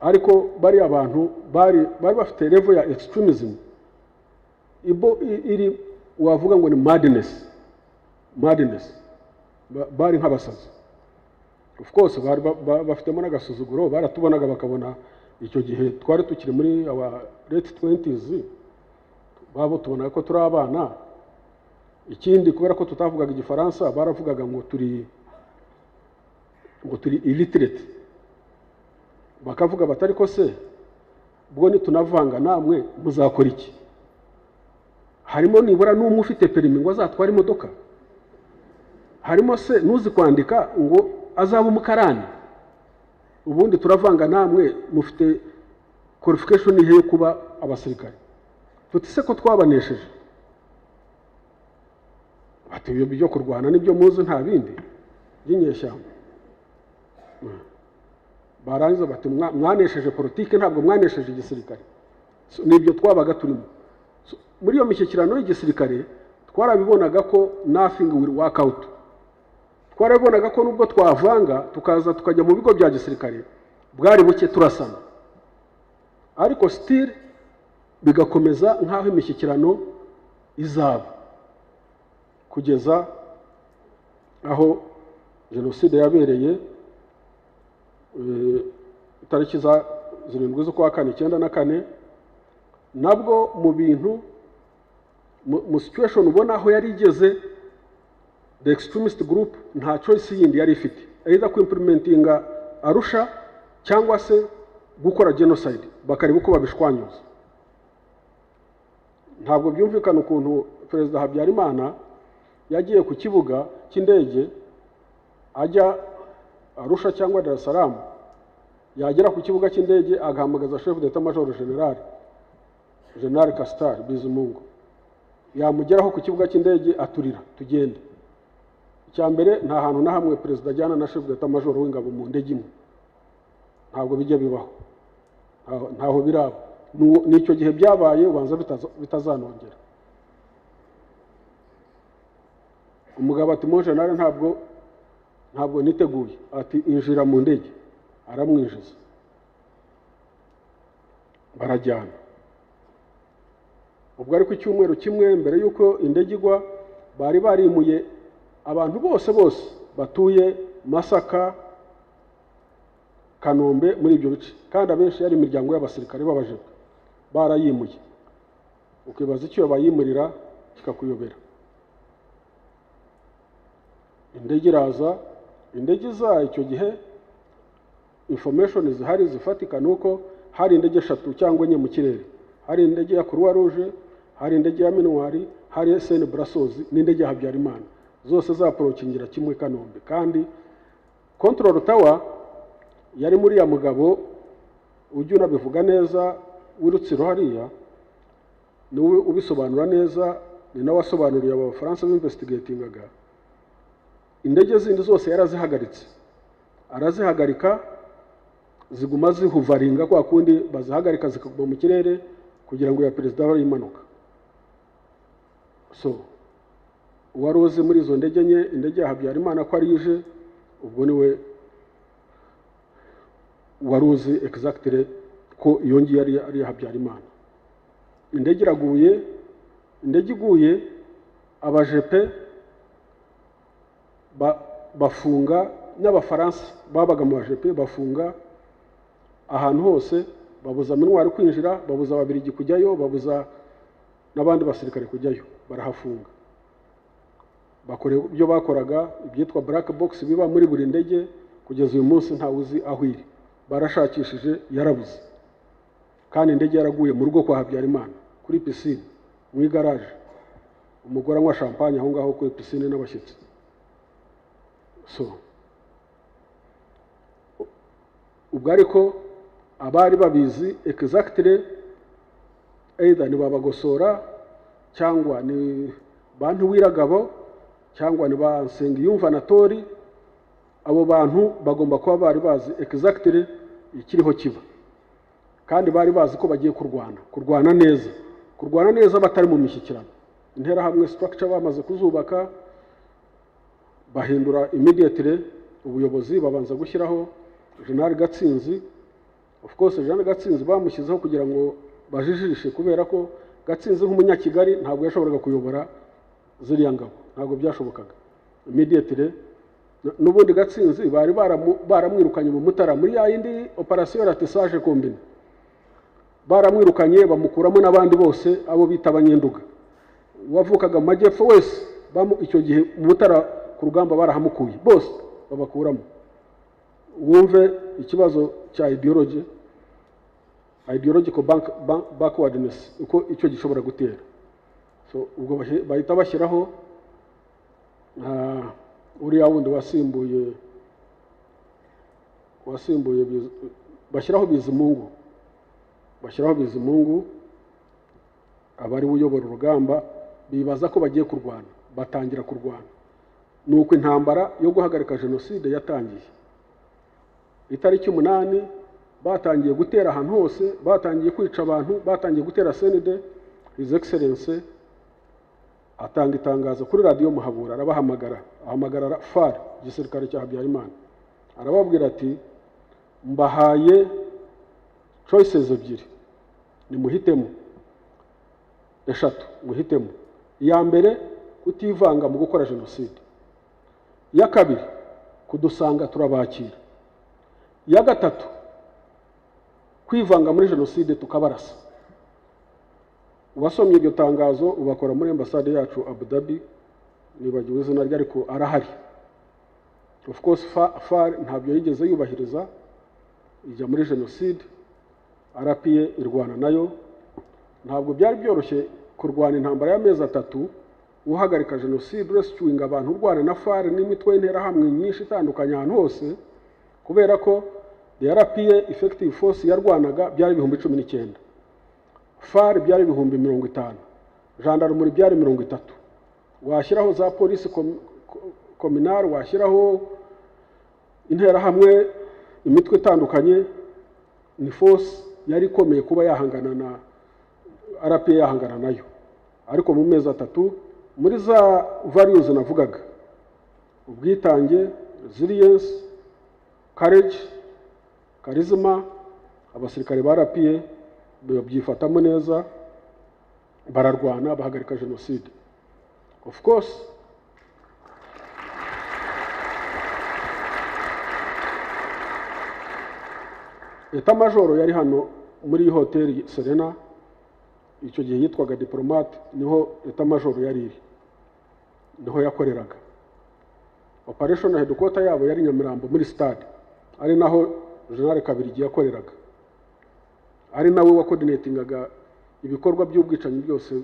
Ariko bariya bantu bari bafite level ya extremism ibo iri wavuga ngo ni madness, madness. Bari nk'abasazi. Of course bari bafitemo n'agasuzuguro. Baratubonaga bakabona icyo gihe twari tukiri muri aba late 20s, babo tubonaga ko turi abana. Ikindi, kubera ko tutavugaga Igifaransa, baravugaga ngo turi illiterate. Bakavuga bati: "Ariko se ubwo nitunavanga namwe muzakora iki? Harimo nibura n'umwe ufite permis ngo azatware imodoka? Harimo se n'uzi kwandika ngo azabe umukarani? Ubundi turavanga namwe, mufite qualification ihe yo kuba abasirikare?" Tuti: "Se ko twabanesheje?" Bati: "Ibyo byo kurwana nibyo muzi, nta bindi." ry'inyeshyamba. Barangiza bati mwanesheje politike, ntabwo mwanesheje igisirikare. Nibyo twabaga turimo muri iyo mishyikirano y'igisirikare. Twarabibonaga ko nothing will work out. Twarabibonaga ko nubwo twavanga tukaza tukajya mu bigo bya gisirikare, bwari buke turasana, ariko still bigakomeza nk'aho imishyikirano izaba kugeza aho jenoside yabereye, itariki za 7 z'ukwa kane 94. Nabwo mu bintu mu situation ubona aho yari igeze, the extremist group nta choice yindi yari ifite, either kuimplementinga Arusha cyangwa se gukora genocide, bakareba uko babishwanyuza. Ntabwo byumvikana ukuntu Perezida Habyarimana yagiye ku kibuga cy'indege ajya Arusha cyangwa Dar es Salaam, yagera ku kibuga cy'indege agahamagaza chef d'état major général, General Castar Bizimungu, yamugeraho ku kibuga cy'indege aturira tugende. Icya mbere, nta hantu na hamwe perezida ajyana na chef d'état major w'ingabo mu ndege imwe, ntabwo bijya bibaho, ntaho biraba. N'icyo gihe byabaye, ubanza bitazanongera. Umugabo ati mon général, ntabwo niteguye. Ati injira mu ndege, aramwinjiza barajyana. Ubwo ariko icyumweru kimwe mbere y'uko indege igwa, bari barimuye abantu bose batuye Masaka, Kanombe, muri ibyo bice, kandi abenshi yari imiryango y'abasirikare b'abajepe, barayimuye. Ukibaza icyo bayimurira kikakuyobera. Indege iraza, indege iza icyo gihe information zihari zifatika nuko hari indege 3 cyangwa 4 mu kirere. Hari indege ya Croix Rouge, hari indege ya Minuari, hari SN Brussels n'indege ya Habyarimana, zose zaprokingira kimwe Kanombe. Kandi control tower yari muri ya mugabo ujya unabivuga neza w'Urutsiro hariya, niwe ubisobanura neza, ni nawe wasobanuriye aba Bafaransa b'investigatingaga. Indege zindi zose yarazihagaritse, arazihagarika ziguma zihuvaringa kwa kundi bazihagarika zikaguma mu kirere kugira ngo ya perezida abe imanuka. So uwari uzi muri izo ndege nye, indege ya Habyarimana ko ari ije, ubwo niwe wari uzi exactly ko iyo ngiyo ari iya Habyarimana. Indege iraguye, indege iguye, abajepe bafunga, n'abafaransa babaga mu bajepe bafunga ahantu hose, babuza Minuari kwinjira, babuza Ababiligi kujyayo, babuza n'abandi basirikare kujyayo, barahafunga. Bakora ibyo bakoraga, ibyitwa black box biba muri buri ndege, kugeza uyu munsi ntawe uzi aho iri. Barashakishije yarabuze, kandi indege yaraguye mu rugo kwa Habyarimana kuri piscine mu igaraje, umugore anywa champagne aho ngaho kuri piscine n'abashyitsi. So ubwo ariko abari babizi exactly, either ni babagosora cyangwa ni bantu wiragabo cyangwa ni ba Nsengiyumva na Tori, abo bantu bagomba kuba bari bazi exactly ikiriho kiba, kandi bari bazi ko bagiye kurwana, kurwana neza batari mu mishyikirano. Interahamwe structure bamaze kuzubaka, bahindura immediately ubuyobozi, babanza gushyiraho General Gatsinzi. Of course General Gatsinzi bamushyizeho kugira ngo bajijishe, kubera ko Gatsinzi nk'umunyakigali ntabwo yashoboraga kuyobora ziriya ngabo, ntabwo byashobokaga immediately. N'ubundi Gatsinzi bari baramwirukanye mu Mutara muri ya yindi operation ratissage combine, baramwirukanye bamukuramo n'abandi bose abo bita abanyenduga. Wavukaga mu majyepfo wese icyo gihe mu Mutara ku rugamba barahamukuye bose babakuramo. Wumve ikibazo cya ideology, ideological backwardness uko icyo gishobora gutera. So ubwo bahita bashyiraho uriya wundi wasimbuye bashyiraho Bizimungu, abari uyobora urugamba, bibaza ko bagiye kurwana, batangira kurwana. Ni uko intambara yo guhagarika jenoside yatangiye. Itariki 8 batangiye gutera ahantu hose, batangiye kwica abantu, batangiye gutera CND. His Excellency atanga itangazo kuri radiyo Muhabura, arabahamagara, ahamagara FAR, igisirikare cya Habyarimana, arababwira ati mbahaye choices ebyiri, nimuhitemo, eshatu muhitemo. Iya mbere, kutivanga mu gukora jenoside. Iya kabiri, kudusanga turabakira. Iya gatatu, kwivanga muri jenoside tukabarasa. Uwasomye iryo tangazo ubakora muri ambasade yacu Abu Dhabi, nibagiwe izina rye ariko arahari. Of course FAR ntabyo yigeze yubahiriza, ijya muri jenoside, RPA irwana nayo. Ntabwo byari byoroshye kurwana intambara y'amezi 3 uhagarika jenoside, rescuing abantu, urwana na FAR n'imitwe y'interahamwe nyinshi itandukanye ahantu hose, kubera ko the RPA effective force yarwanaga byari 19,000, FAR byari 50,000, gendarmerie byari 30, washyiraho za polisi communale, washyiraho interahamwe, imitwe itandukanye. Ni force yari ikomeye kuba yahangana na RPA, yahangana nayo. Ariko mu mezi 3, muri za values navugaga, ubwitange, resilience, courage, charisma, abasirikare ba RPA babyifatamo neza, bararwana, bahagarika jenoside. Of course Eta majoro yari hano muri hoteli Serena, icyo gihe yitwaga Diplomate, niho eta majoro yari iri, niho yakoreraga. Operation headquarter yabo yari Nyamirambo muri stade, ari naho General Kabirigi yakoreraga, ari nawe wa coordinatingaga ibikorwa by'ubwicanyi byose,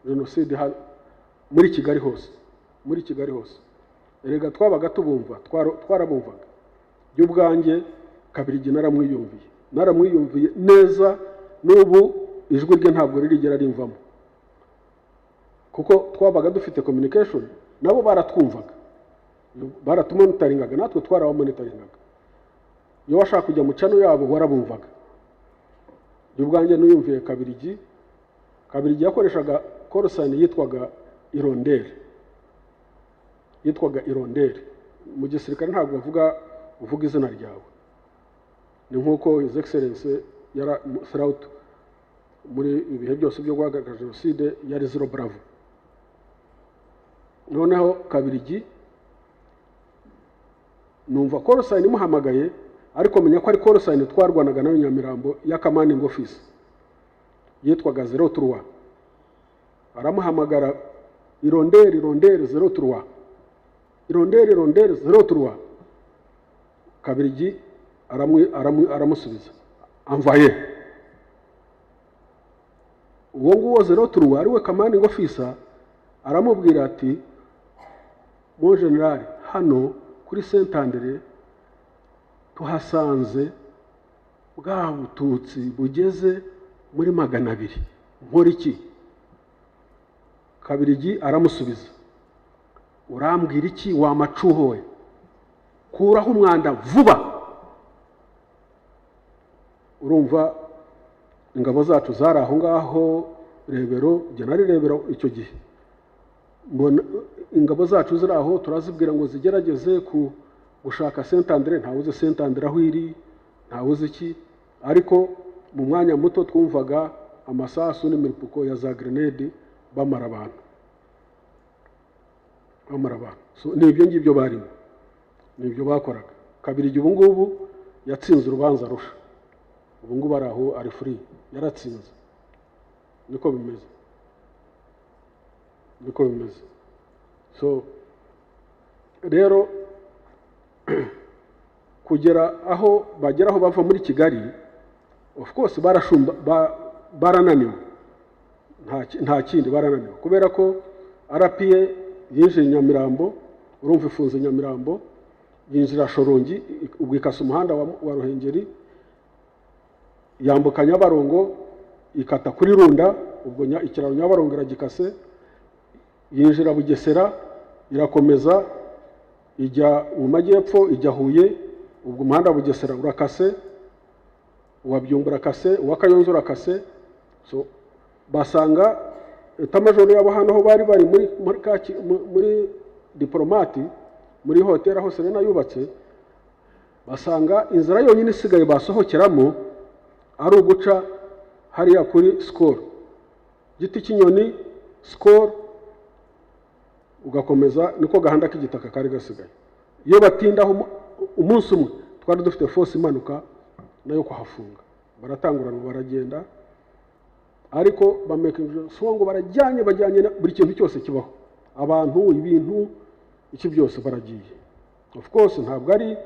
jenoside muri Kigali hose, muri Kigali hose. Erega twabaga tubumva, twarabumvaga. By'ubwanjye Kabirigi naramwiyumviye, naramwiyumviye neza, n'ubu ijwi rye ntabwo ririgera rimvamo, kuko twabaga dufite communication, nabo baratwumvaga, baratumonitoringaga, natwe twarabamonitoringaga. Iyo washaka kujya mu cano yabo warabumvaga. By'ubwanjye niyumviye Kabirigi. Kabirigi yakoreshaga call sign yitwaga Irondere, yitwaga Irondere. Mu gisirikare ntabwo bavuga uvuga izina ryawe, ni nkuko His Excellency yara throughout muri ibihe byose byo guhagarika jenoside yari Zero Bravo. Noneho Kabirigi numva call sign imuhamagaye, ariko menya ko ari call sign twarwanaga nayo Nyamirambo ya commanding office yitwaga 03. Aramuhamagara Irondere, Irondere 03, Irondere, Irondere 03. Kabirigi aramusubiza amvaye. Uwo nguwo 03 ari we commanding officer aramubwira ati mon general, hano kuri Saint Andre tuhasanze bwa bututsi bugeze muri 200, nkora iki? Kabirigi aramusubiza, urambwira iki wa macuho we, kuraho umwanda vuba. Urumva ingabo zacu zari aho ngaho Rebero, jye nari Rebero icyo gihe, mbona ingabo zacu ziri aho, turazibwira ngo zigerageze ku gushaka Saint Andre, ntawe uzi Saint Andre aho iri, ntawe uzi iki, ariko mu mwanya muto twumvaga amasasu n'imipuko ya za grenade bamara abantu, bamara abantu. So ni ibyo ngibyo barimo, ni ibyo bakoraga. Kabirigi ubu ngubu yatsinze urubanza Arusha, ubu ngubu ari aho, ari free, yaratsinze. Niko bimeze, niko bimeze. So rero kugera aho bagera aho bava muri Kigali, of course barashumba, barananiwe, nta kindi, barananiwe kubera ko RPA yinjiye Nyamirambo, urumva ifunze Nyamirambo, yinjira Shorongi, ubwo ikasa umuhanda wa Ruhengeri, yambuka Nyabarongo, ikata kuri Runda, ubwo ikiraro Nyabarongo iragikase, yinjira Bugesera, irakomeza Ijya mu majyepfo, ijya Huye. Ubwo umuhanda wa Bugesera urakase, uwa Byumba urakase, uwa Kayonza urakase. So basanga état-major yabo hano aho bari bari muri Diplomate, muri hoteli aho Serena yubatse. Basanga inzira yonyine isigaye basohokeramo ari uguca hariya kuri Sikoro, Giti cy'Inyoni, Sikoro, ugakomeza. Niko gahanda k'igitaka kari gasigaye. Iyo batindaho umunsi umwe, twari dufite force imanuka nayo kuhafunga. Baratanguranwa, baragenda, ariko bamakinga sure ngo barajyanye, bajyanye buri kintu cyose kibaho, abantu, ibintu, iki byose baragiye. Of course ntabwo ari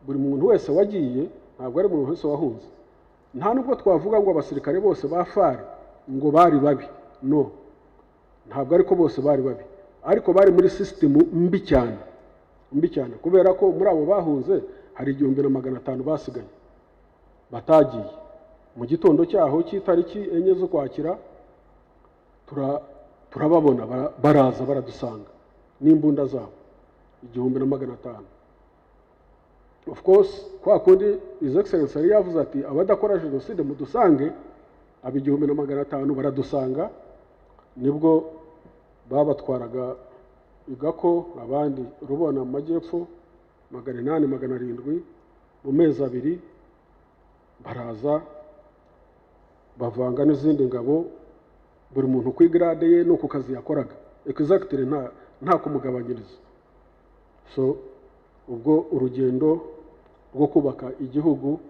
buri muntu wese wagiye, ntabwo ari buri muntu wese wahunze. Nta nubwo twavuga ngo abasirikare bose ba FAR ngo bari babi. No, ntabwo ariko bose bari babi, ariko bari muri sisitemu mbi cyane, mbi cyane, kubera ko muri abo bahunze hari 1500 basigaye batagiye. Mu gitondo cyaho cy'itariki 4 z'Ukwakira turababona, baraza baradusanga n'imbunda zabo, 1500. Of course, kwa kundi His Excellence yari yavuze ati: "Abadakora jenoside mudusange." Aba 1500 baradusanga. Nibwo babatwaraga igako, abandi Rubona mu majyepfo, 800, 700. Mu mezi 2 baraza bavanga n'izindi ngabo, buri muntu ku igrade ye no ku kazi yakoraga exactly, nta kumugabanyiriza. So ubwo urugendo rwo kubaka igihugu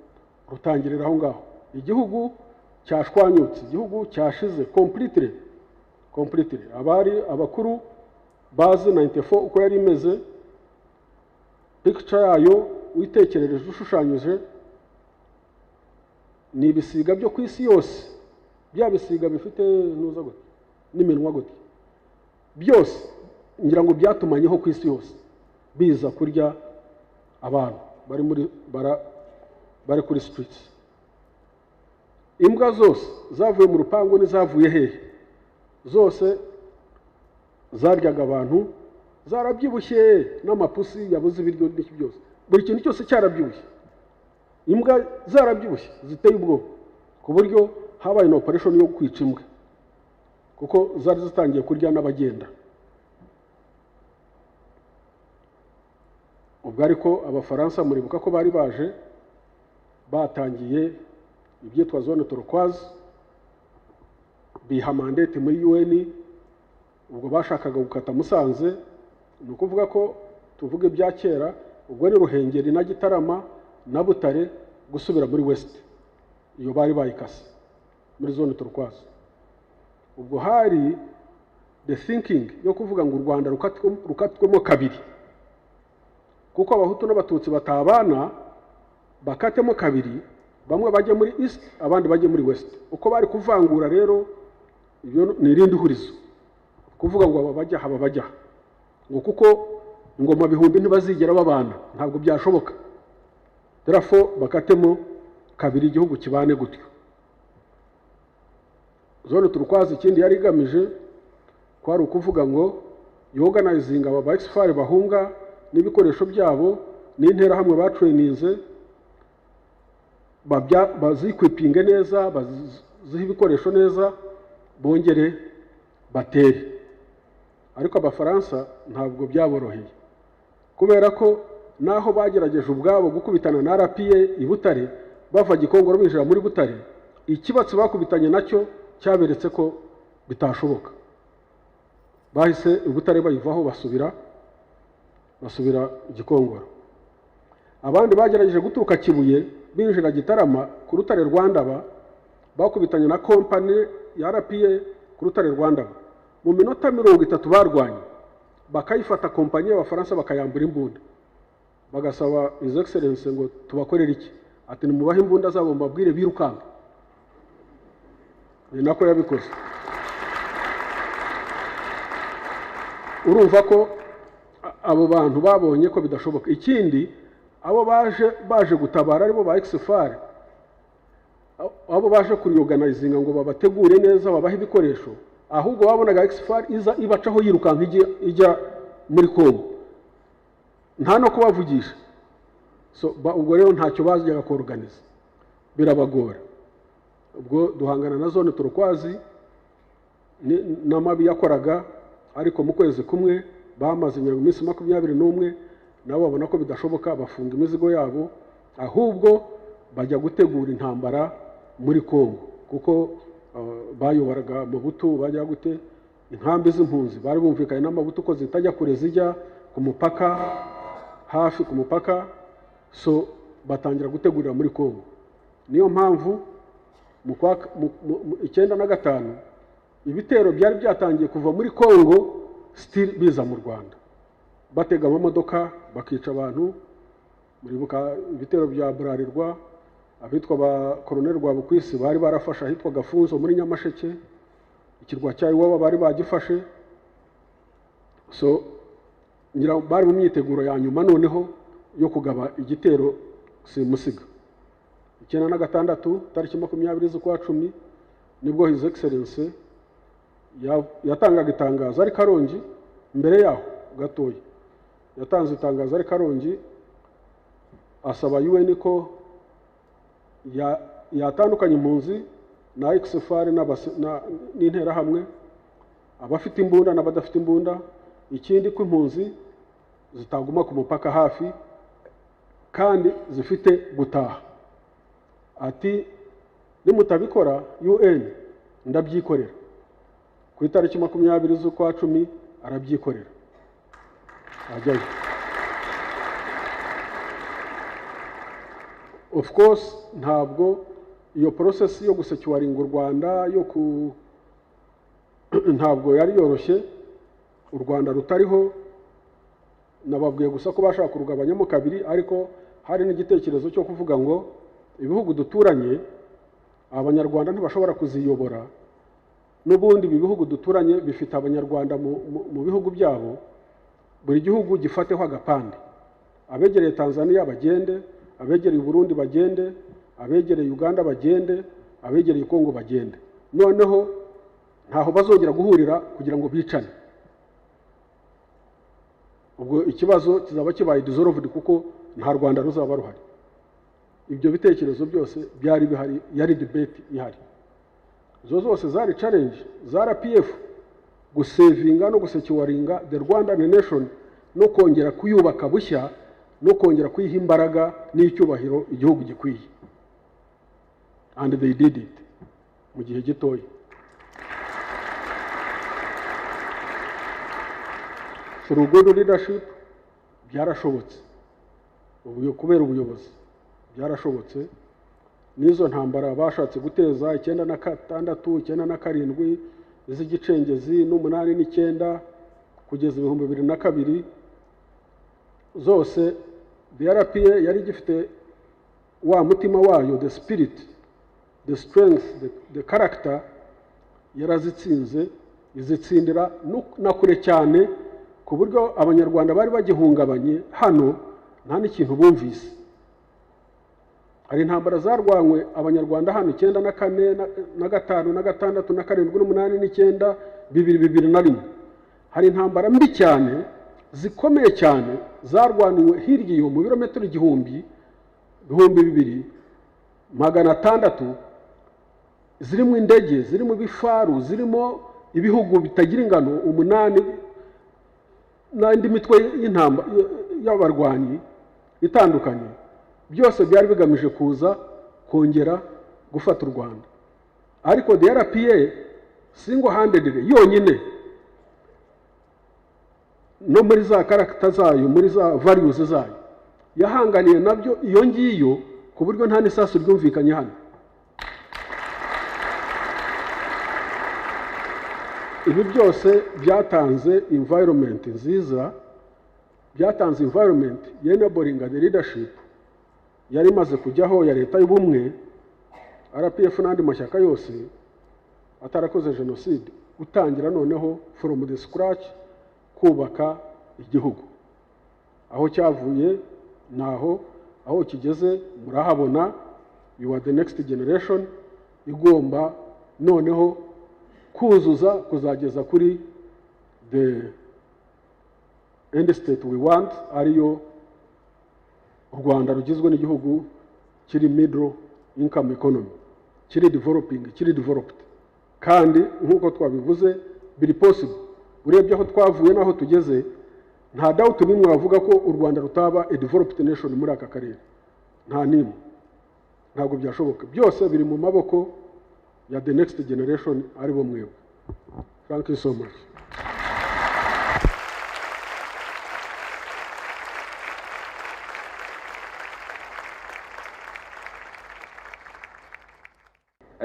rutangirira aho ngaho. Igihugu cyashwanyutse, igihugu cyashize completely, completely. Abari abakuru bazi 94 uko yari imeze, picture yayo witekerereje, ushushanyije, ni ibisiga byo ku isi yose, bya bisiga bifite ntuza gute n'iminwa gute, byose ngira ngo byatumanyeho ku isi yose, biza kurya abantu bari muri bara, bari kuri streets. Imbwa zose zavuye mu rupangu n'izavuye hehe zose zaryaga abantu, zarabyibushye, n'amapusi yabuze ibiryo n'iki byose, buri kintu cyose cyarabyibushye, imbwa zarabyibushye ziteye ubwoba, ku buryo habaye na operation yo kwica imbwa kuko zari zitangiye kurya n'abagenda. Ubwo ariko Abafaransa, muribuka ko bari baje batangiye ibyitwa zone turquoise, biha mandate muri UN. Ubwo bashakaga gukata Musanze, ni ukuvuga ko tuvuga ibya kera, ubwo ni Ruhengeri na Gitarama na Butare gusubira muri West. Iyo bari bayikase muri zone turquoise. Ubwo hari the thinking yo kuvuga ngo u Rwanda rukatwemo kabiri, kuko Abahutu n'Abatutsi batabana, bakatemo kabiri, bamwe bajye muri East, abandi bajye muri West. Uko bari kuvangura rero, ibyo ni irindi hurizo, kuvuga ngo aba bajya aba bajya, ngo kuko ingoma bihumbi ntibazigera babana, ntabwo byashoboka. Therefore bakatemo kabiri, igihugu kibane gutyo. Zone turquoise ikindi yari igamije kwari ukuvuga ngo yorganizinga aba ba ex-FAR bahunga n'ibikoresho byabo n'Interahamwe batraininze, baziequipinge neza, bazihe ibikoresho neza, bongere batere. Ariko Abafaransa ntabwo byaboroheye, kubera ko naho bagerageje ubwabo gukubitana na RPA i Butare, bava Gikongoro binjira muri Butare, ikibatsi bakubitanye nacyo cyaberetse ko bitashoboka. Bahise i Butare bayivaho, basubira Gikongoro. Abandi bagerageje guturuka Kibuye binjira Gitarama ku rutare rwa Ndaba, bakubitanye na kompani ya RPA ku rutare rwa Ndaba. Mu minota 30 barwanye, bakayifata kompanyi y'Abafaransa, bakayambura imbunda, bagasaba His Excellence ngo: "Tubakorere iki?" Ati: "Nimubahe imbunda zabo, mbabwire birukanka." Ni nako yabikoze. Urumva ko abo bantu babonye ko bidashoboka. Ikindi, abo baje gutabara, aribo ba ex-FAR, abo baje kuriorganizinga ngo babategure neza, babahe ibikoresho, ahubwo babonaga ex-FAR iza ibacaho yirukanka ijya muri Kongo. Nta no kubavugisha. So ubwo rero ntacyo bajyaga kuorganiza, birabagora. Ubwo duhangana na Zone Turquoise n'amabi yakoraga, ariko mu kwezi kumwe bamaze iminsi 21, nabo babona ko bidashoboka, bafunga imizigo yabo, ahubwo bajya gutegura intambara muri Kongo, kuko bayoboraga Mobutu. Bajya gute inkambi z'impunzi bari bumvikanye n'Amabutu ko zitajya kure, zijya ku mupaka, hafi ku mupaka. So batangira gutegurira muri Kongo. Niyo mpamvu mu kwa mu 95 ibitero byari byatangiye kuva muri Kongo, still biza mu Rwanda, batega amamodoka bakica abantu. Muribuka ibitero bya Burarirwa, abitwa ba Colonel Rwabukwisi bari barafashe ahitwa Gafunzo muri Nyamasheke, ikirwa cya Iwawa bari bagifashe. So ngira bari mu myiteguro ya nyuma noneho yo kugaba igitero simusiga. 96, tariki 20 z'ukwa 10, nibwo His Excellency yatangaga itangazo ari Karongi. Mbere yaho gatoya yatanze itangazo ari Karongi, asaba UN ko yatandukanya impunzi na ex-FAR n'interahamwe, abafite imbunda n'abadafite imbunda. Ikindi, ko impunzi zitaguma ku mupaka hafi kandi zifite gutaha. Ati: "Nimutabikora UN, ndabyikorera." Ku itariki 20 z'ukwa 10 arabyikorera, ajyayo. Of course ntabwo iyo process yo gusecuringa u Rwanda yo ku ntabwo yari yoroshye, u Rwanda rutariho. Nababwiye gusa ko bashaka kurugabanyamo kabiri, ariko hari n'igitekerezo cyo kuvuga ngo ibihugu duturanye, Abanyarwanda ntibashobora kuziyobora n'ubundi. Ibi bihugu duturanye bifite Abanyarwanda mu bihugu byabo, buri gihugu gifateho agapande: abegereye Tanzania bagende, abegereye Burundi bagende, abegereye Uganda bagende, abegereye Kongo bagende. Noneho ntaho bazongera guhurira kugira ngo bicane. Ubwo ikibazo kizaba kibaye dissolved, kuko nta Rwanda ruzaba ruhari. Ibyo bitekerezo byose byari bihari, yari debate ihari. Izo zose zari challenge za RPF gusavinga no gusecuringa the Rwandan nation, no kongera kuyubaka bushya, no kongera kuyiha imbaraga n'icyubahiro igihugu gikwiye. And they did it mu gihe gitoya through good leadership. Byarashobotse. Kubera ubuyobozi byarashobotse. N'izo ntambara bashatse guteza 96, 97, iz'igicengezi, n'umunani, n'icyenda, kugeza 2002, zose RPA yari igifite wa mutima wayo, the spirit, the strength, the character. Yarazitsinze, izitsindira na kure cyane, ku buryo Abanyarwanda bari bagihungabanye hano nta n'ikintu bumvise. Hari intambara zarwanywe Abanyarwanda hano 94 na gatanu na gatandatu na karindwi n'umunani n'icyenda, bibiri, 2001. Hari intambara mbi cyane, zikomeye cyane, zarwaniwe hirya iyo mu birometero 1000, 2600, zirimo indege, zirimo ibifaru, zirimo ibihugu bitagira ingano umunani n'indi mitwe y'abarwanyi itandukanye. Byose byari bigamije kuza kongera gufata u Rwanda, ariko the RPA single handedly, yonyine, no muri za character zayo, muri za values zayo, yahanganiye nabyo iyo ngiyo, ku buryo nta n'isasu ryumvikanye hano. Ibi byose byatanze environment nziza, byatanze environment yenablinga the leadership yari imaze kujyaho ya Leta y'Ubumwe, RPF n'andi mashyaka yose atarakoze jenoside, gutangira noneho from the scratch kubaka igihugu. Aho cyavuye naho aho kigeze murahabona. You are the next generation igomba noneho kuzuza kuzageza kuri the end state we want, ariyo U Rwanda rugizwe n'igihugu kiri middle income economy, kiri developing, kiri developed, kandi nk'uko twabivuze biri possible. Urebye aho twavuye n'aho tugeze, nta doubt n'imwe wavuga ko u Rwanda rutaba a developed nation muri aka karere, nta n'imwe, ntabwo byashoboka. Byose biri mu maboko ya the next generation, aribo mwebwe. Thank you so much.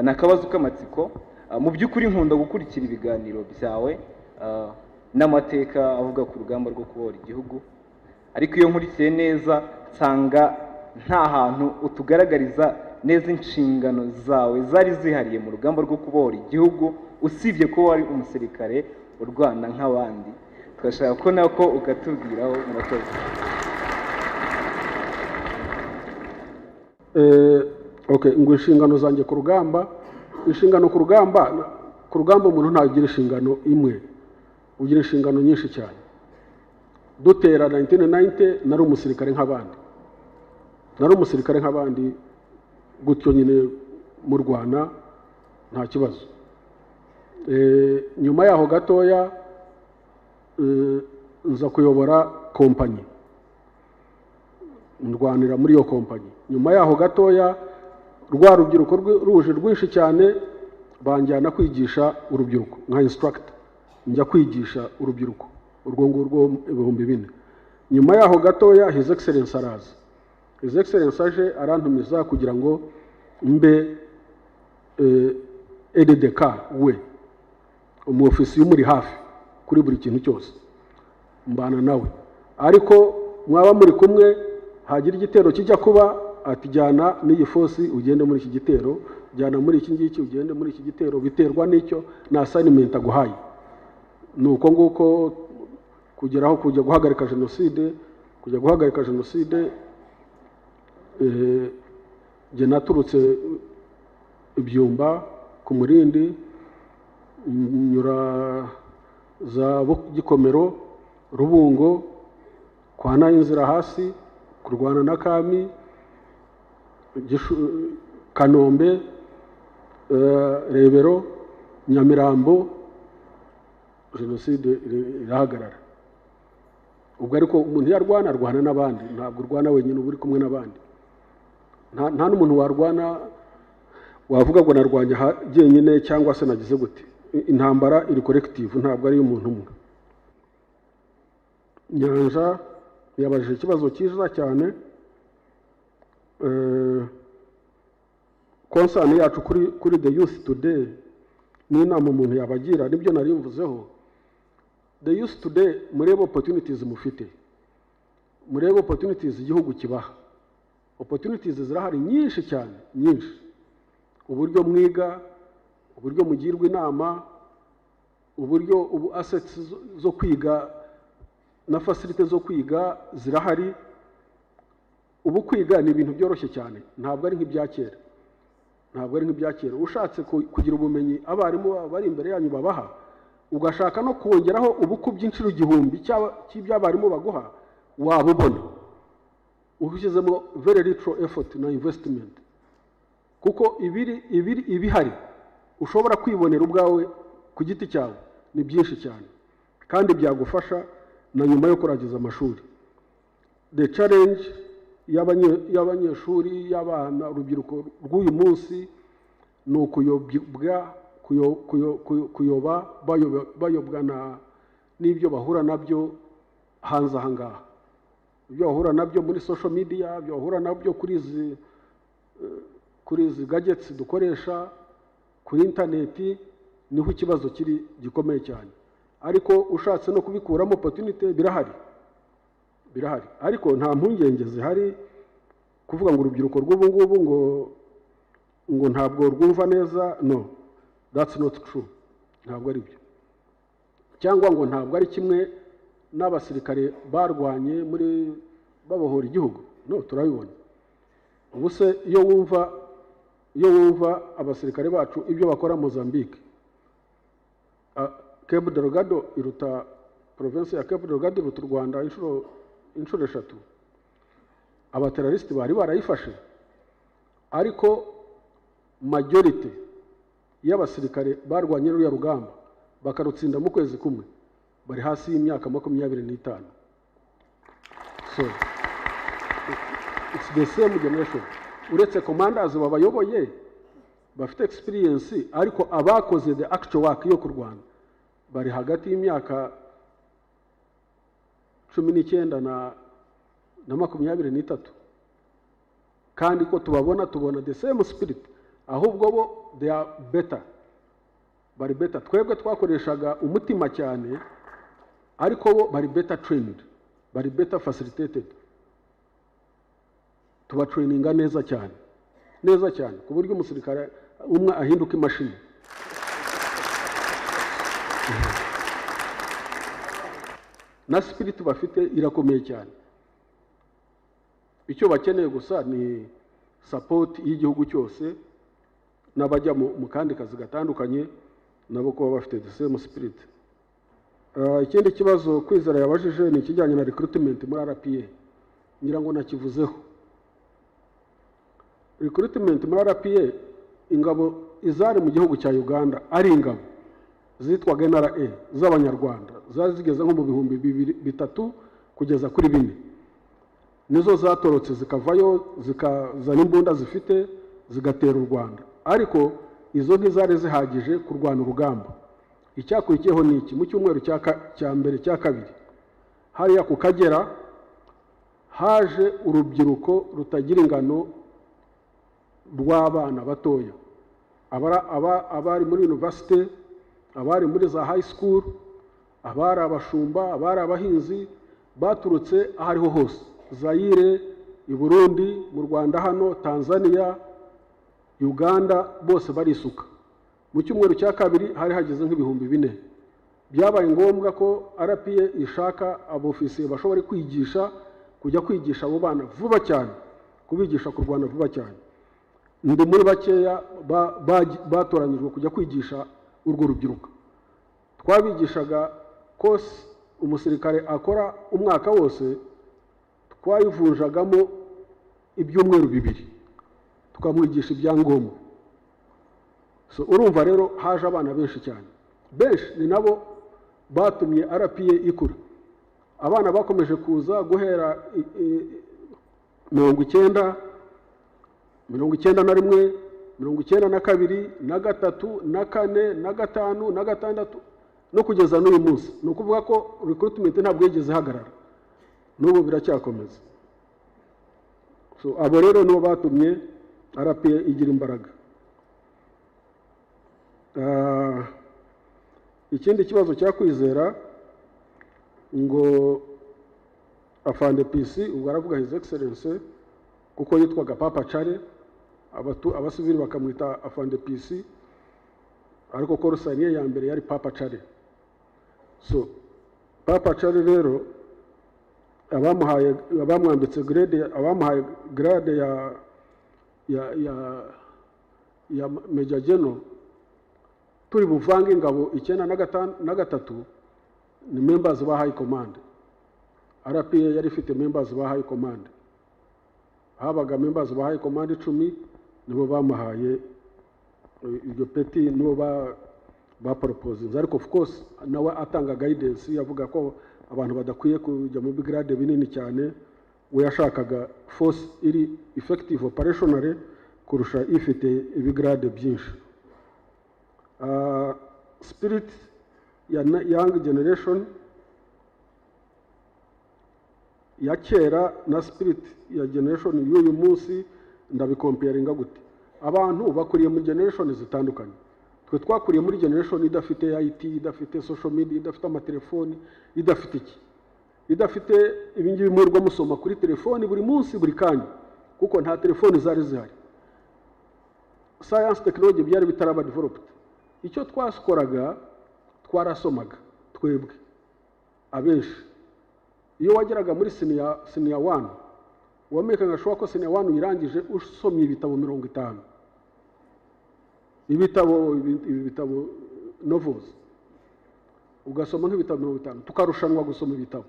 Ni akabazo k'amatsiko. Mu by'ukuri nkunda gukurikira ibiganiro byawe n'amateka avuga ku rugamba rwo kubohora igihugu, ariko iyo nkurikiye neza nsanga nta hantu utugaragariza neza inshingano zawe zari zihariye mu rugamba rwo kubohora igihugu, usibye ko wari umusirikare urwana nk'abandi. Turashaka ko nako ukatubwiraho. Murakoze. Okay, ngo inshingano zanjye ku rugamba, inshingano ku rugamba, ku rugamba umuntu ntagira inshingano imwe, ugira inshingano nyinshi cyane. Dutera 1990 nari umusirikare nk'abandi, nari umusirikare nk'abandi gutyo nyine murwana nta kibazo. Nyuma yaho gatoya nza kuyobora kompanyi, ndwanira muri iyo kompanyi. Nyuma yaho gatoya rwa rubyiruko ruje rwinshi cyane, banjyana kwigisha urubyiruko nka instructor, njya kwigisha urubyiruko urwo ngurwo 4000. Nyuma yaho gatoya His Excellency araza. His Excellency aje arantumiza kugira ngo mbe EDDK we, umufisi umuri hafi kuri buri kintu cyose, mbana nawe. Ariko mwaba muri kumwe hagira igitero kijya kuba, ati jyana n'iyi fosi ugende muri iki gitero, jyana muri iki ngiki ugende muri iki gitero, biterwa n'icyo na assignment aguhaye. Nuko nguko kugeraho kujya guhagarika jenoside, kujya guhagarika jenoside. Jye naturutse Ibyumba ku Murindi, nyura za Gikomero, Rubungo, kwa Nayinzira hasi, kurwana na Kami, Kanombe, Rebero, Nyamirambo, jenoside irahagarara. Ubwo ariko umuntu yarwana arwana n'abandi, ntabwo urwana wenyine, uba uri kumwe n'abandi. Nta n'umuntu warwana wavuga ngo narwanya jyenyine cyangwa se nagize gute. Intambara iri collective, ntabwo ari umuntu umwe. Nyanja yabajije ikibazo cyiza cyane. Concern yacu kuri the youth today ni inama umuntu yabagira, nibyo nari mvuzeho. The youth today, murebe opportunities mufite, murebe opportunities igihugu kibaha. Opportunities zirahari nyinshi cyane, nyinshi. Uburyo mwiga, uburyo mugirwa inama, uburyo ubu assets zo kwiga na facilities zo kwiga zirahari. Ubu kwiga ni ibintu byoroshye cyane, ntabwo ari nk'ibya kera, ntabwo ari nk'ibya kera. Ushatse kugira ubumenyi abarimu bari imbere yanyu babaha, ugashaka no kongeraho ubukubye inshuro 1000 cy'iby'abarimu baguha, wabubona ushyizemo very little effort na investment. Kuko ibiri ibihari ushobora kwibonera ubwawe ku giti cyawe ni byinshi cyane, kandi byagufasha na nyuma yo kurangiza amashuri. The challenge y'abanyeshuri, y'abana, urubyiruko rw'uyu munsi ni ukuyobwa, kuyoba, bayobwa n'ibyo bahura nabyo hanze aha ngaha, ibyo bahura nabyo muri social media, ibyo bahura nabyo kuri izi gadgets dukoresha, kuri interineti. Niho ikibazo kiri gikomeye cyane. Ariko ushatse no kubikuramo opportunity birahari, birahari. Ariko nta mpungenge zihari kuvuga ngo urubyiruko rw'ubu ngubu ngo ntabwo rwumva neza. No, that's not true, ntabwo ari byo. Cyangwa ngo ntabwo ari kimwe n'abasirikare barwanye muri babohora igihugu. No, turabibona. Ubu se iyo wumva abasirikare bacu ibyo bakora Mozambique, Cape Delgado iruta province ya Cape Delgado iruta u Rwanda inshuro 3. Abaterroristes bari barayifashe, ariko majority y'abasirikare barwanye ruriya rugamba bakarutsinda mu kwezi kumwe bari hasi y'imyaka 25. So it's the same generation, uretse commanders babayoboye bafite experience, ariko abakoze the actual work yo kurwana bari hagati y'imyaka 19 na 23. Kandi ko tubabona, tubona the same spirit, ahubwo bo they are better, bari better. Twebwe twakoreshaga umutima cyane, ariko bo bari better trained, bari better facilitated. Tubatraininga neza cyane, neza cyane, ku buryo umusirikare umwe ahinduka imashini. Na spirit bafite irakomeye cyane. Icyo bakeneye gusa ni support y'igihugu cyose, n'abajya mu kandi kazi gatandukanye nabo kuba bafite the same spirit. Ikindi kibazo Kwizera yabajije ni ikijyanye na recruitment muri RPA. Ngira ngo nakivuzeho. Recruitment muri RPA, ingabo izari mu gihugu cya Uganda ari ingabo zitwaga NRA z'Abanyarwanda, zari zigeze nko mu 2000 kugeza kuri 4, nizo zatorotse zikavayo zikazana imbunda zifite zigatera u Rwanda, ariko izo ntizari zihagije kurwana urugamba. Icyakurikiyeho ni iki? Mu cyumweru cya mbere cya kabiri hariya ku Kagera haje urubyiruko rutagira ingano rw'abana batoya, abari muri university, abari muri za high school, abari abashumba, abari abahinzi, baturutse aho ariho hose, Zaire, i Burundi, mu Rwanda hano, Tanzania, Uganda, bose barisuka. Mu cyumweru cya kabiri hari hageze nk'4000. Byabaye ngombwa ko RPA ishaka abofisiye bashobora kwigisha, kujya kwigisha abo bana vuba cyane, kubigisha kurwana vuba cyane. Ndi muri bakeya batoranyijwe kujya kwigisha urwo rubyiruko. Twabigishaga course umusirikare akora umwaka wose, twayivunjagamo ibyumweru 2, tukamwigisha ibyangombwa. So urumva rero haje abana benshi cyane, benshi ni nabo batumye RPA ikura. Abana bakomeje kuza guhera 90, 91, 92, na 3, na 4, na 5, na 6 no kugeza n'uyu munsi. Ni ukuvuga ko recruitment ntabwo yigeze ihagarara, n'ubu biracyakomeza. So abo rero nibo batumye RPA igira imbaraga. Ikindi kibazo cya Kwizera ngo afande PC, ubwo aravuga His Excellency kuko yitwaga Papa Chare, abasivili bakamwita afande PC, ariko call sign ye ya mbere yari Papa Chare. So Papa Chare rero abamuhaye, abamwambitse grade, abamuhaye grade ya Major General, turi buvange ingabo 93 ni members ba high command. RPA yari ifite members ba high command, habaga members ba high command 10 nibo bamuhaye iryo peti, nibo ba proposinze. Ariko of course nawe atanga guidance, yavuga ko abantu badakwiye kujya mu bigrade binini cyane. We yashakaga force iri effective operationally kurusha ifite ibigrade byinshi. Spirit ya young generation ya kera na spirit ya generation y'uyu munsi ndabicomparinga gute? Abantu bakuriye muri generation zitandukanye. Twe twakuriye muri generation idafite IT, idafite social media, idafite amatelefoni, idafite iki, idafite ibingibi mwirwa musoma kuri telefoni buri munsi buri kanya, kuko nta telefoni zari zihari. Science technology byari bitaraba developed. Icyo twakoraga, twarasomaga twebwe abenshi. Iyo wageraga muri senior 1, wamekaga sure ko senior 1 uyirangije usomye ibitabo 50, ibitabo ibi bitabo novels, ugasoma nk'ibitabo 50, tukarushanwa gusoma ibitabo.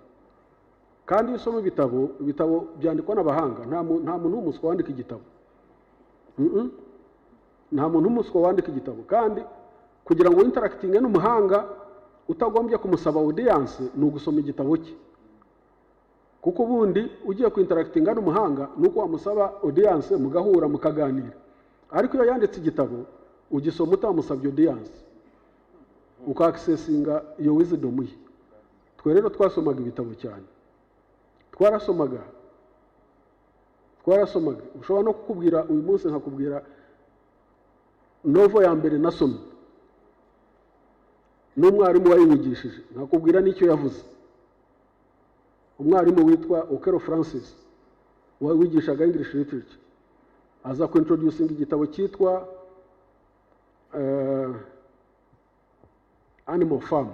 Kandi iyo usoma ibitabo, ibitabo byandikwa n'abahanga. Nta muntu w'umuswa wandika igitabo. Nta muntu w'umuswa wandika igitabo. Kandi kugira ngo interactinge n'umuhanga utagombye kumusaba audience, ni ugusoma igitabo cye, kuko ubundi ugiye kuinteractinga n'umuhanga ni uko wamusaba audience, mugahura, mukaganira. Ariko iyo yanditse igitabo, ugisoma utamusabye audience, ukaccessinga iyo wisdom ye. Twe rero twasomaga ibitabo cyane, twarasomaga, twarasomaga. Ushobora no kukubwira uyu munsi, nkakubwira novel ya mbere nasomye n'umwarimu wayinyigishije, nkakubwira n'icyo yavuze. Umwarimu witwa Okero Francis wigishaga English literature aza kuintroducinga igitabo cyitwa Animal Farm.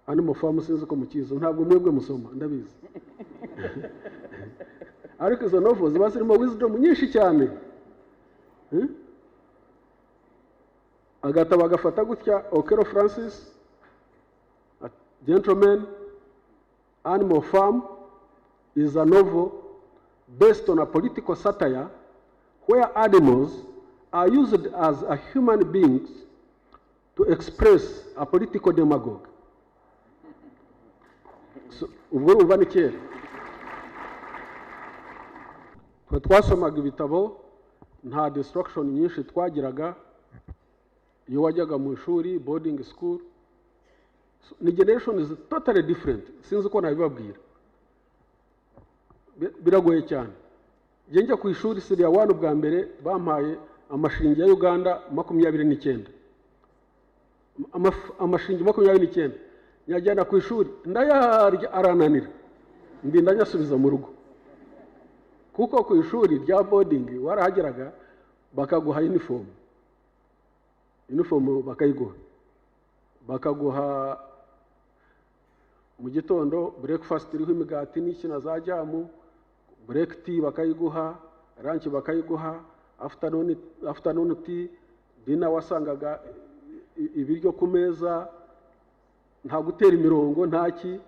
Animal Farm, sinzi ko mukizi. Ntabwo mwebwe musoma, ndabizi, ariko izo novel ziba zirimo wisdom nyinshi cyane. Agatabo agafata gutya Okero Francis: "Gentlemen, Animal Farm is a novel based on a political satire where animals are used as a human beings to express a political demagogue." So, ubwo urumva ni kera twe twasomaga ibitabo, nta distraction nyinshi twagiraga iyo wajyaga mu ishuri, boarding school. So, ni generation is totally different, sinzi uko nabibabwira. Biragoye cyane. Njye njya ku ishuri senior one bwa mbere, bampaye amashiringi ya Uganda 29, amashiringi 29, nyajyana ku ishuri, ndayarya arananira, ndinda nyasubiza mu rugo. Kuko ku ishuri rya boarding warahageraga bakaguha uniform, uniform bakayiguha, bakaguha mu gitondo breakfast iriho imigati n'iki na za jam, break tea bakayiguha, lunch bakayiguha, afternoon tea, dinner wasangaga ibiryo ku meza, nta gutera imirongo, ntaki.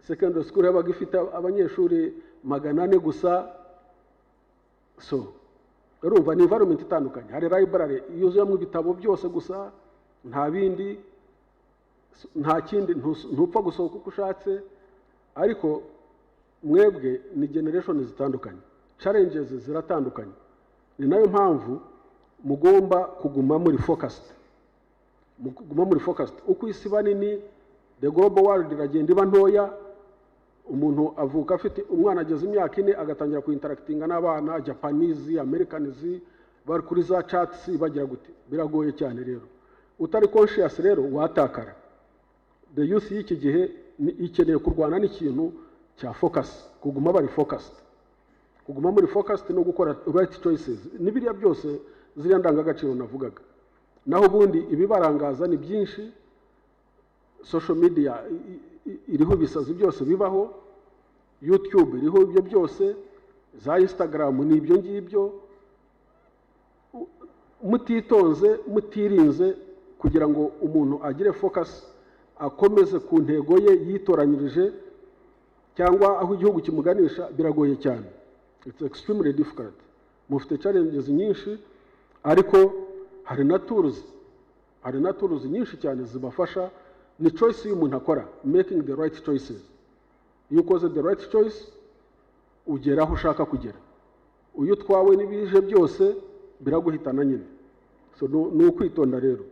Secondary school yabaga ifite abanyeshuri 400 gusa. So urumva ni environment itandukanye. Hari library yuzuyemo ibitabo byose gusa, nta bindi, nta kindi, ntupfa gusohoka uko ushatse. Ariko mwebwe ni generation zitandukanye, challenges ziratandukanye. Ni nayo mpamvu mugomba kuguma muri focused, kuguma muri focused. Uko isi iba nini, the global world iragenda iba ntoya. Umuntu avuka afite umwana, ageze imyaka 4, agatangira kuinteractinga n'abana Japanese, Americans, bari kuri za chats, bagira gute. Biragoye cyane rero. Utari conscious rero watakara. The youth y'iki gihe ikeneye kurwana n'ikintu cya focus, kuguma bari focused, kuguma muri focused no gukora right choices, n'ibiriya byose, ziriya ndangagaciro navugaga. Naho ubundi ibibarangaza ni byinshi. Social media iriho ibisazi byose bibaho, YouTube iriho ibyo byose, za Instagram ni ibyo ngibyo. Mutitonze, mutirinze, kugira ngo umuntu agire focus, akomeze ku ntego ye yitoranyirije cyangwa aho igihugu kimuganisha, biragoye cyane. It's extremely difficult. Mufite challenges nyinshi, ariko hari na tools, hari na tools nyinshi cyane zibafasha. Ni choice y'umuntu akora, making the right choices. Iyo ukoze the right choice, ugera aho ushaka kugera. Iyo utwawe n'ibije byose, biraguhitana nyine. So ni ukwitonda rero.